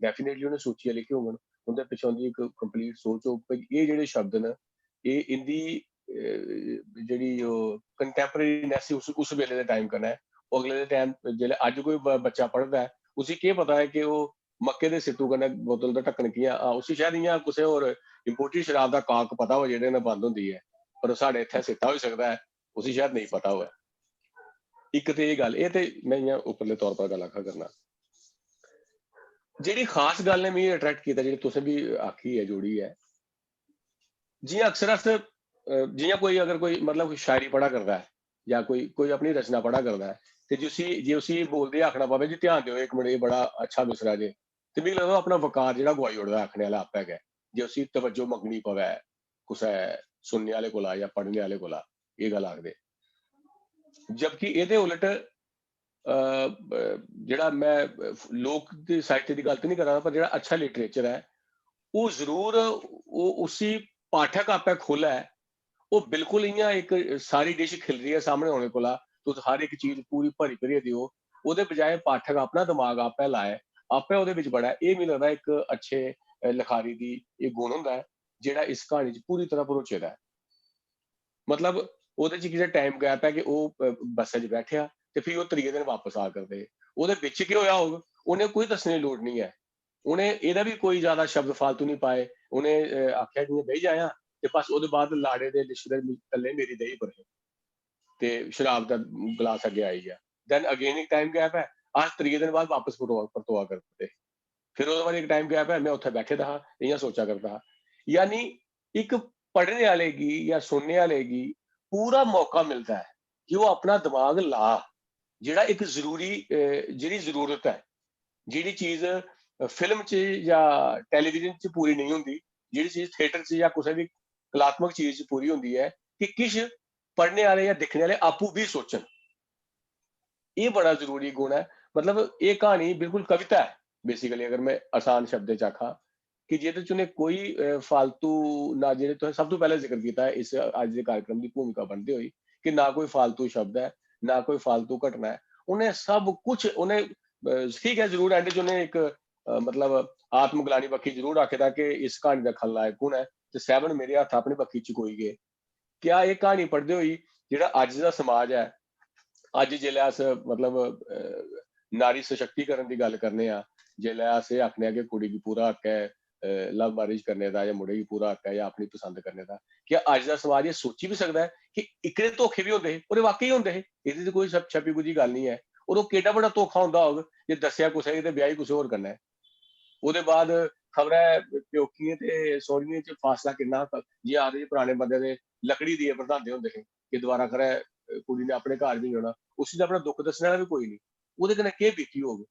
Definitely उ'नें सोचियै लिखे होङन। उं'दे पिच्छें उं'दी इक complete सोच होग, भाई, एह् जेह्ड़े शब्द न, एह् इं'दी, अ, जेह्ड़ी ओह् contemporariness ही उस, उस बेल्ले दे time कन्नै, ओह् अगले दे time, जेल्लै अज्ज कोई ब-, बच्चा पढ़दा ऐ, उसी केह् पता ऐ कि ओह् मक्के दे सिट्टू कन्नै बोतल दा ढक्कन कि'यां, हां, उसी शायद इ'यां कुसै होर imported शराब दा cork पता होऐ जेह्दे कन्नै बंद होंदी ऐ, पर ओह् साढ़े इत्थै सिट्टा होई सकदा ऐ, उसी शायद नेईं पता होऐ। इक ते एह् गल्ल, एह् ते में इ'यां उप्परले तौर पर गल्ल आखा करना। जेह्ड़ी खास गल्ल ने मिगी attract कीता, जेह्ड़ी तुसें बी आखी ऐ, जोड़ी ऐ, जि'यां अक्सर अस, अ, जि'यां कोई, अगर कोई, मतलब, कोई शायरी पढ़ा करदा ऐ जां कोई, कोई अपनी रचना पढ़ा करदा ऐ, ते जिसी, जे उसी बोलदे आखना पवै जी, "ध्यान देओ, इक मिंट, एह् बड़ा अच्छा मिसरा जे," ते मिगी लगदा ओह् अपना वकार जेह्ड़ा गोआई ओड़दा ऐ आखने आह्ला आपै गै, जे उसी तवज्जो मंगनी पवै कुसै सुनने आह्ले कोला जां पढ़ने आह्ले कोला, एह् गल्ल आखदे। जबकि एह्दे उलट, अ, ब-, जेह्ड़ा में, अ, लोक दे साहित्य दी गल्ल ते निं करा दा, पर जेह्ड़ा अच्छा literature ऐ, ओह् जरूर, ओह्, उसी पाठक आपै खोह्ल्लै, ओह् बिल्कुल इ'यां इक सारी dish खिलरियै सामनै औने कोला तुस हर इक चीज पूरी भरी भरियै देओ, ओह्दे बजाए पाठक अपना दमाग आपै लाए, आपै ओह्दे बिच बड़ै। एह् मिगी लगदा इक अच्छे, अ, लखारी दी एह् गुण होंदा ऐ, जेह्ड़ा इस क्हानी च पूरी तरह भरोचे दा ऐ। मतलब, ओह्दे च इक जेह्ड़ा time gap ऐ कि ओह्, अ, बस्सै च बैठेआ ते फ्ही ओह् त्रिये दिन बापस आ करदे हे। ओह्दे बिच केह् होआ होग, उ'नें कोई दस्सने दी लोड़ निं ऐ। उ'नें एह्दा बी कोई जैदा शब्द फालतू निं पाए। उ'नें, अ, आखेआ कि "इ'यां बेही जायां, ते बस ओह्दे बाद लाड़े दे रिश्तेदार कल्ले मेरी देही पर हे ते शराब दा गलास अग्गें आई गेआ। Then again इक टाइम गैप ऐ, अस त्रीए दिन बाद बापस परतोआ परतोआ करदे। फिर ओह्दे बाद इक टाइम गैप ऐ, में उत्थै बैठे दा हा, इ'यां सोचा करदा हा। यानी इक पढ़ने आह्ले गी जां सुनने आह्ले गी पूरा मौका मिलदा ऐ कि ओह् अपना दमाग ला, जेह्ड़ा इक जरूरी जेह्ड़ी जरूरत ऐ, जेह्ड़ी चीज फिल्म च जां टेलीविजन च पूरी नेईं होंदी, जेह्ड़ी चीज थिएटर च जां कुसै बी कलात्मक चीज च पूरी होंदी ऐ, कि किश पढ़ने आह्ले जां दिक्खने आह्ले आपूं बी सोचन। एह् बड़ा जरूरी गुण ऐ। मतलब एह् क्हानी बिल्कुल कविता ऐ basically, अगर में आसान शब्दें च आखां कि जेह्दे च उ'नें कोई फालतू ना, जेह्ड़े तुसें सब तों पैह्लें जिक्र कीता इस अज्ज दे कार्यक्रम दी भूमिका बनदे होई, कि ना कोई फालतू शब्द ऐ, ना कोई फालतू घटना ऐ। उ'नें सब कुछ उ'नें ठीक ऐ, जरूर एंड च उ'नें इक मतलब आत्मग्लानी बक्खी जरूर आखे दा कि इस क्हानी दा खलनायक कु'न ऐ, ते सैवन मेरे हत्थ अपनी बक्खी चकोई गे। क्या एह् क्हानी पढ़दे होई जेह्ड़ा अज्ज दा समाज ऐ, अज्ज जिसलै अस मतलब नारी सशक्तिकरण दी गल्ल करने आं, जिसलै अस एह् आखने आं कि कुड़ी गी पूरा हक ऐ लव मैरिज करने दा जां मुड़े गी पूरा हक ऐ जां अपनी पसंद करने दा, क्या अज्ज दा समाज एह् सोची बी सकदा ऐ कि इक्कले धोखे बी होंदे हे? और वाकई होंदे हे, एह्दी ते कोई छपी गुजी गल्ल निं ऐ। और ओह् केड्डा बड्डा धोखा होंदा होग जे दस्सेआ कुसै गी ते ब्याही कुसै होर कन्नै। ओह्दे बाद खबरै प्योकियें ते सौह्रियें च फासला किन्ना हा। जि'यां आखदे पराने बंदे दे लकड़ी देइयै बरधांदे होंदे हे कि दोबारा खरै कुड़ी ने अपने घर बी जाना, उसी ते अपना दुख दस्सने आह्ला बी कोई निं। ओह्दे कन्नै केह् बीती होग?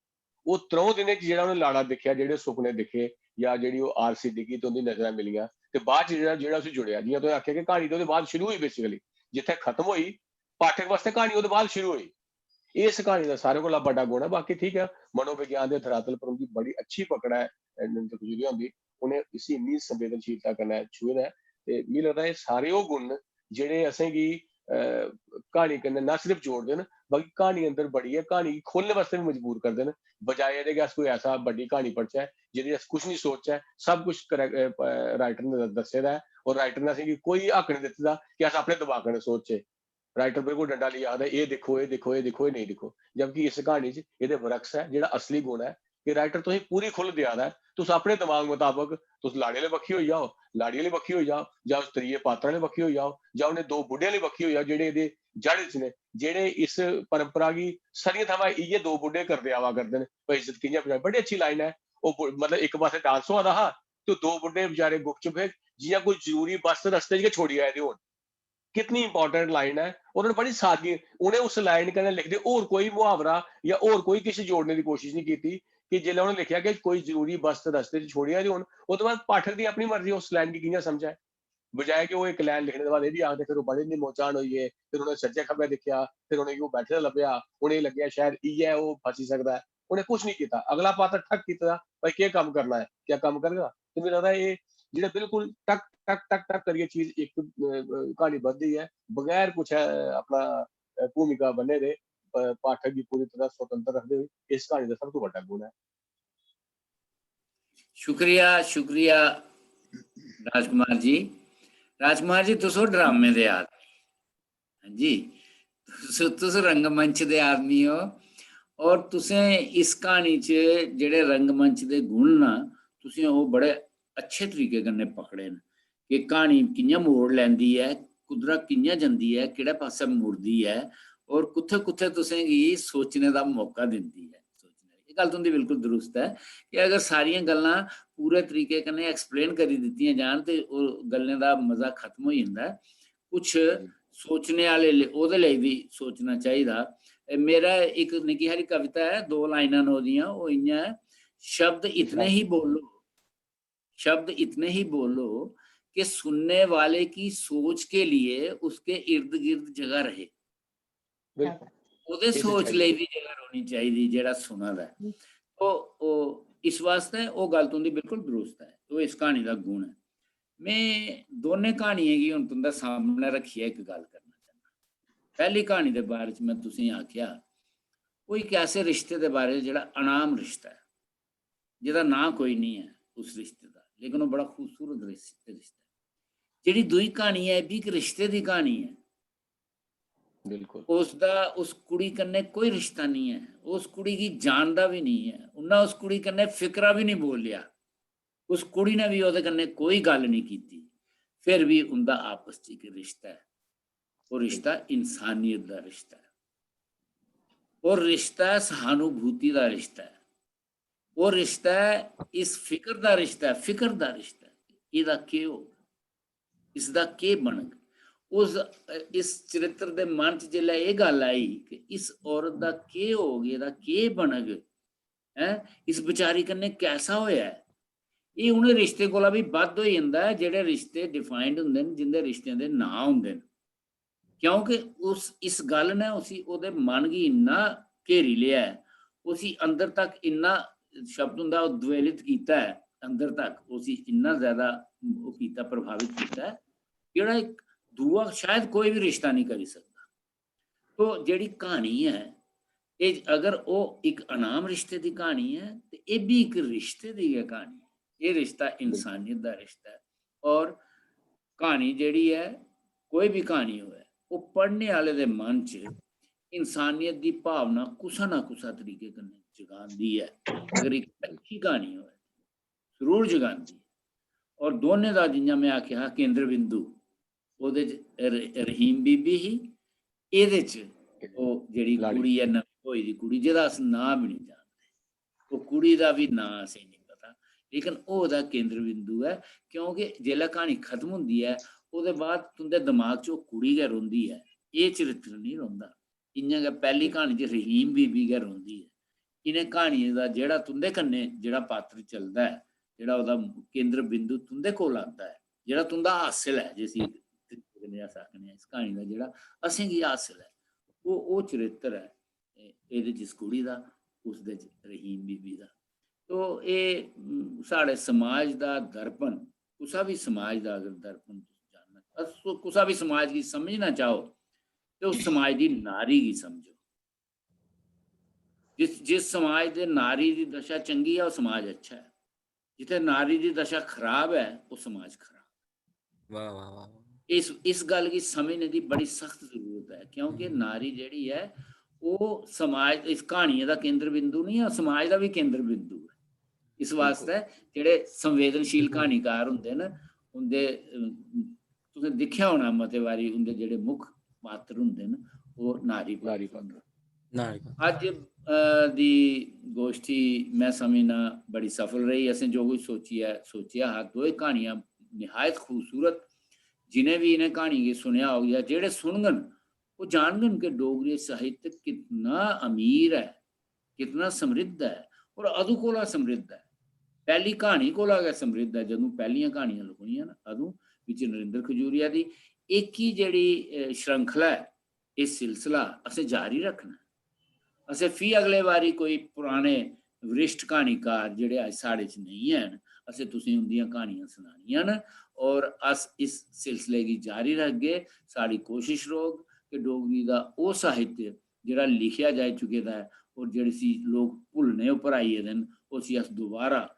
ओह् त्र'ऊं दिनें च जेह्ड़ा उ'नें लाड़ा दिक्खेआ, जेह्ड़े सुखने दिक्खे जां जेह्ड़ी ओह् आलसी डिग्गी ते उं'दी नजरां मिलियां, ते बाद च जेह्ड़ा जेह्ड़ा उसी जुड़ेआ, जि'यां तुसें आखेआ कि क्हानी ते ओह्दे बाद शुरू होई basically, जित्थै खत्म होई, पाठक बास्तै क्हानी ओह्दे बाद शुरू होई। एह् इस क्हानी दा सारें कोला बड्डा गुण ऐ। बाकी ठीक ऐ, मनोविज्ञान दे धरातल पर उं'दी बड़ी अच्छी पकड़ ऐ, नरेंद्र खजूरिया हुंदी। उ'नें इसी इन्नी संवेदनशीलता कन्नै छूहे दा ऐ। ते मिगी लगदा एह् सारे ओह् गुण न जेह्ड़े असेंगी क्हानी कन्नै ना सिर्फ जोड़दे न, बल्कि क्हानी अंदर बड़ियै क्हानी गी खोलने बास्तै बी मजबूर करदे न। बजाए एह्दे कि अस कोई ऐसा बड्डी क्हानी पढ़चै जेह्दी अस कुछ निं सोचचै, सब कुछ राइटर ने दस्से दा ऐ। और राइटर ने असेंगी कोई हक निं दित्ते दा कि अस अपने दमाग कन्नै सोचचै। राइटर बिल्कुल डंडा लेइयै आखदा, "एह् दिक्खो, एह् दिक्खो, एह् दिक्खो, एह् नेईं दिक्खो।" जबकि इस क्हानी च एह्दे बरक्स ऐ, जेह्ड़ा असली गुण ऐ कि राइटर तुसेंगी पूरी खु'ल्ल देआ दा ऐ। तुस अपने दमाग मताबक तुस लाड़े आह्ली बक्खी होई जाओ, लाड़ी आह्ली बक्खी होई जाओ, जां उस त्रिये पात्र आह्ली बक्खी होई जाओ, जां उ'नें दो बुड्ढे आह्ली बक्खी होई जाओ, जेह्ड़े एह्दे जड़ च न, जेह्ड़े इस परंपरा गी सदियें थमां इ'यै दो बुड्ढे करदे आवा करदे न। भाई इज्जत कि'यां बचाई? बड़ी अच्छी लाइन ऐ। ओह् मतलब इक पास्सै डांस होआ दा हा ते दो बुड्ढे बेचारे गुपचुप हे, जि'यां कोई जरूरी बस रस्ते च गै छोड़ी आए दे होन। कितनी इंपॉर्टेंट लाइन ऐ। उन्होंने बड़ी सादगी, उ'नें उस लाइन कन्नै लिखदे होर कोई मुहावरा जां होर कोई किश जोड़ने दी कोशिश निं कीती कि जेल्लै उ'नें लिखेआ कि कोई जरूरी बस रस्ते च छोड़ियै ते हून ओह्दे बाद पाठक दी अपनी मर्जी उस लाइन गी कि'यां समझै। बजाए कि ओह् इक लाइन लिखने दे बाद एह् बी आखदे, फिर ओह् बड़े निम्मो चान होई गे, फिर उ'नें सज्जै खब्बै दिक्खेआ, फिर उ'नेंगी ओह् बैठे दा लब्भेआ, उ'नेंगी लग्गेआ शायद इ'यै ओह् फसी सकदा ऐ। उ'नें कुछ निं कीता, अगला पात्र ठक कीते दा, भाई केह् कम्म करना ऐ, क्या कम्म करगा? ते मिगी लगदा एह् जेह्ड़ा बिल्कुल टक टक टक टक करियै चीज इक क्हानी बधदी ऐ बगैर कुछ अपना भूमिका बन्ने दे, पाठक गी पूरी तरह स्वतंत्र रखदे होई। इस क्हानी दा सब तू बड्डा गुण ऐ। शुक्रिया, शुक्रिया राजकुमार जी। राजकुमार जी, तुस ड्रामे दे आदमी, हां जी, तुस रंगमंच दे आदमी हो और तुसें इस क्हानी च जेह्ड़े रंगमंच दे गुण न, तुसें ओह् बड़े अच्छे तरीके कन्नै पकड़े न कि क्हानी कि'यां मोड़ लैंदी ऐ, कुद्धरा कि'यां जंदी ऐ, केह्ड़े पासै मुड़दी ऐ और कुत्थै कुत्थै तुसेंगी सोचने दा मौका दिंदी ऐ। एह् गल्ल तुं'दी बिल्कुल दरुस्त ऐ कि अगर सारियां गल्लां पूरे तरीके कन्नै एक्सप्लेन करी दित्तियां जान ते ओह् गल्लें दा मजा खत्म होई जंदा ऐ। कुछ सोचने आह्ले ओह्दे लेई बी सोचना चाहिदा। मेरा इक निक्की हारी कविता ऐ, दो लाइनां न ओह्दियां, ओह् इ'यां ऐ, शब्द इतने ही बोलो, शब्द इतने ही बोलो कि सुनने वाले की सोच के लिए उसके इर्द गिर्द जगह रहे। ओह्दे सोच लेई बी जगह रौह्नी चाहिदी जेह्ड़ा सुना दा ऐ। ओह् इस वास्तै ओह् गल्ल तुं'दी बिल्कुल दरुस्त ऐ, ओह् इस क्हानी दा गुण ऐ। में दोनें क्हानियें गी हून तुं'दे सामनै रक्खियै इक गल्ल करना चाह्न्नां। पैह्ली क्हानी दे बारे च में तुसेंगी आखेआ, ओह् इक ऐसे रिश्ते दे बारे च जेह्ड़ा अनाम रिश्ता ऐ, जेह्दा नांऽ कोई निं ऐ उस रिश्ते दा, लेकिन ओह् बड़ा खूबसूरत रिश्ता ऐ। जेह्ड़ी दूई क्हानी ऐ, एह् बी इक रिश्ते दी क्हानी ऐ। बिल्कुल। उसदा उस कुड़ी कन्नै कोई रिश्ता निं ऐ, ओह् उस कुड़ी गी जानदा बी निं ऐ, उन्नै उस कुड़ी कन्नै फिकरा बी निं बोलेआ, उस कुड़ी ने बी ओह्दे कन्नै कोई गल्ल निं कीती। फिर भी उं'दा आपस च इक रिश्ता ऐ। ओह् रिश्ता इंसानियत दा रिश्ता ऐ। ओह् रिश्ता ऐ सहानुभूति दा रिश्ता ऐ। ओह् रिश्ता ऐ इस फिकर दा रिश्ता ऐ, फिकर दा रिश्ता ऐ। एह्दा केह् होग? इसदा केह् बनग? उस, इस चरित्र दे मन च जिसलै एह् गल्ल आई कि इस औरत दा केह् होग, एह्दा केह् बनग, हैं, इस बचारी कन्नै कैसा होया ऐ, एह् उ'नें रिश्तें कोला बी बद्ध होई जंदा ऐ जेह्ड़े रिश्ते डिफाइंड होंदे न, जिं'दे रिश्तें दे नांऽ होंदे न। क्योंकि उस, इस गल्ल ने उसी, ओह्दे मन गी इन्ना घेरी लेआ ऐ, उसी अंदर तक इन्ना, शब्द होंदा, उद्वेलित कीता ऐ, अंदर तक उसी इन्ना ज्यादा ओह् कीता, प्रभावित कीता ऐ, जेह्ड़ा इक दूआ शायद कोई बी रिश्ता नहीं करी सकदा। तो जेह्ड़ी क्हानी ऐ, एह् अगर ओह् इक अनाम रिश्ते दी क्हानी ऐ, ते एह् बी इक रिश्ते दी गै क्हानी ऐ। एह् रिश्ता इंसानियत दा रिश्ता ऐ। और क्हानी जेह्ड़ी ऐ, कोई बी क्हानी होऐ, ओह् पढ़ने आह्ले दे मन च इंसानियत दी भावना कुसै ना कुसै तरीके कन्नै जगांदी ऐ। अगर इक अच्छी क्हानी होऐ, जरूर जगांदी ऐ। और दोनें दा, जि'यां में आखेआ हा, केंद्र बिंदु ओह्दे च र-, रहीम बीबी ही, एह्दे च ओह् जेह्ड़ी लाड़ी। कुड़ी ऐ, नमीं ब्होई दी कुड़ी, जेह्दा अस नांऽ बी निं जानदे, ओह् कुड़ी दा बी नांऽ असेंगी निं पता, लेकिन ओह्दा केंद्र बिंदु ऐ, क्योंकि जेल्लै क्हानी खत्म होंदी ऐ, ओह्दे बाद तुं'दे दमाग च ओह् कुड़ी गै रौंह्दी ऐ, एह् चरित्र निं रौंह्दा। इ'यां गै पैह्ली क्हानी च रहीम बीबी गै रौंह्दी ऐ। इ'नें क्हानियें दा जेह्ड़ा तुं'दे कन्नै जेह्ड़ा पात्र चलदा ऐ, जेह्ड़ा ओह्दा केंद्र बिंदु तुं'दे कोल आंदा ऐ, जेह्ड़ा तुं'दा हासल ऐ, जिसी तरीके कन्नै अस आखने आं, इस क्हानी दा जेह्ड़ा असेंगी हासल ऐ, ओह्, ओह् चरित्र ऐ, ए-, एह्दे च इस कुड़ी दा, उसदे च रहीम बीबी दा। तो एह्, उम, साढ़े समाज दा दर्पण, कुसै बी समाज दा अगर दर्पण तुस जानना, अस कुसै बी समाज गी समझना चाहो, ते उस समाज दी नारी गी समझो। जिस, जिस समाज दे नारी दी दशा चंगी ऐ, ओह् समाज अच्छा ऐ। जित्थै नारी दी दशा खराब ऐ, ओह् समाज खराब। वाह, वाह, वाह, वाह। इस, इस गल्ल गी समझने दी बड़ी सख्त जरूरत ऐ, क्योंकि हम्म। नारी जेह्ड़ी ऐ, ओह् समाज, इस क्हानियें दा केंद्र बिंदु निं ऐ, समाज दा बी केंद्र बिंदु ऐ। इस बिल्कुल। वास्तै जेह्ड़े संवेदनशील क्हानीकार होंदे न, उं'दे, अम, तुसें दिक्खेआ होना मते बारी, उं'दे जेह्ड़े मुक्ख पात्र होंदे न, ओह् नारी पात्र नारी पात्र। होंदे न। नारी पात्र। अज्ज, अ, दी गोश्ठी में समझना बड़ी सफल रेही। असें जो कुछ सोचियै, सोचेआ हा, दोए क्हानियां निहायत खूबसूरत। जि'नें बी इ'नें क्हानियें गी सुनेआ होग जां जेह्ड़े सुनङन, ओह् जानङन कि डोगरी साहित्य कितना अमीर ऐ, कितना समृद्ध ऐ, और अदूं कोला समृद्ध ऐ, पैह्ली क्हानी कोला गै समृद्ध ऐ। जदूं पैह्लियां क्हानियां लखोइयां न, अदूं विजय नरेंद्र खजूरिया दी इक ही जेह्ड़ी, अ, श्रृंखला ऐ, एह् सिलसिला असें जारी रक्खना ऐ। असें फ्ही अगले बारी कोई पुराने वरिष्ठ क्हानीकार जेह्ड़े अज्ज साढ़े च नेईं हैन, असें तुसें उंदियां क्हानियां सनानियां न, और अस इस सिलसिले गी जारी रखगे। साढ़ी कोशिश रौह्ग कि डोगरी दा ओह् साहित्य जेह्ड़ा लिखेआ जाई चुके दा ऐ और जेह्ड़ी सी लोक भुल्लने उप्पर आई गेदे न, उसी अस दोबारा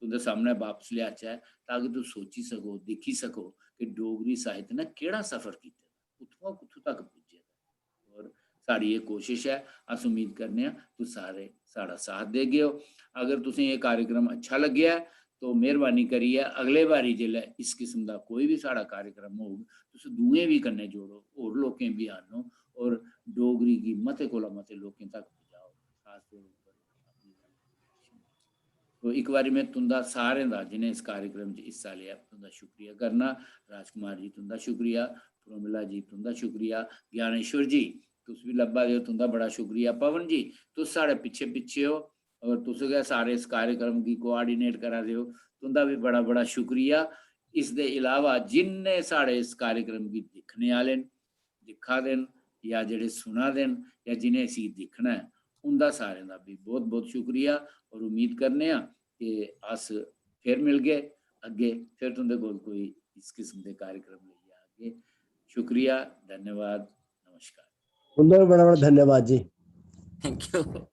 तुं'दे सामनै बापस लेआचै, ताकि तुस सोची सको, दिक्खी सको कि डोगरी साहित्य ने केह्ड़ा सफर कीते दा, कुत्थुआं कुत्थुं तक पुज्जे दा। और साढ़ी एह् कोशिश ऐ, अस उम्मीद करने आं तुस सारे साढ़ा साथ देगे ओ। अगर तुसें एह् कार्यक्रम अच्छा लग्गेआ ऐ, तो मेहरबानी करियै अगले बारी जेल्लै इस किस्म दा कोई बी साढ़ा कार्यक्रम होग, तुस दूएं बी कन्नै जोड़ो, होर लोकें बी आह्नो, और डोगरी गी मते कोला मते लोकें तक पजाओ, खास तौर उप्पर अपनी गल्ल। तो इक बारी में तुं'दा सारें दा, जि'नें इस कार्यक्रम च हिस्सा लेआ, तुं'दा शुक्रिया करना। राजकुमार जी, तुं'दा शुक्रिया। प्रोमिला जी, तुं'दा शुक्रिया। ज्ञानेश्वर जी, तुस बी लब्भा दे ओ, तुं'दा बड़ा शुक्रिया। पवन जी, तुस साढ़े पिच्छे पिच्छे ओ, और तुस गै सारे इस कार्यक्रम गी कोआर्डिनेट करा दे ओ, तुं'दा बी बड़ा बड़ा शुक्रिया। इसदे इलावा जिन्ने साढ़े इस कार्यक्रम गी दिक्खने आह्ले न, दिक्खा दे न, जां जेह्ड़े सुना दे न, जां जि'नें इसी दिक्खना ऐ, उं'दा सारें दा बी बहुत बहुत शुक्रिया। और उम्मीद करने आं कि अस फिर मिलगे अग्गें, फिर तुं'दे कोल कोई इस किस्म दे कार्यक्रम लेइयै आगे। शुक्रिया, धन्यवाद, नमस्कार। तुं'दा बी बड़ा बड़ा धन्यवाद जी। Thank you।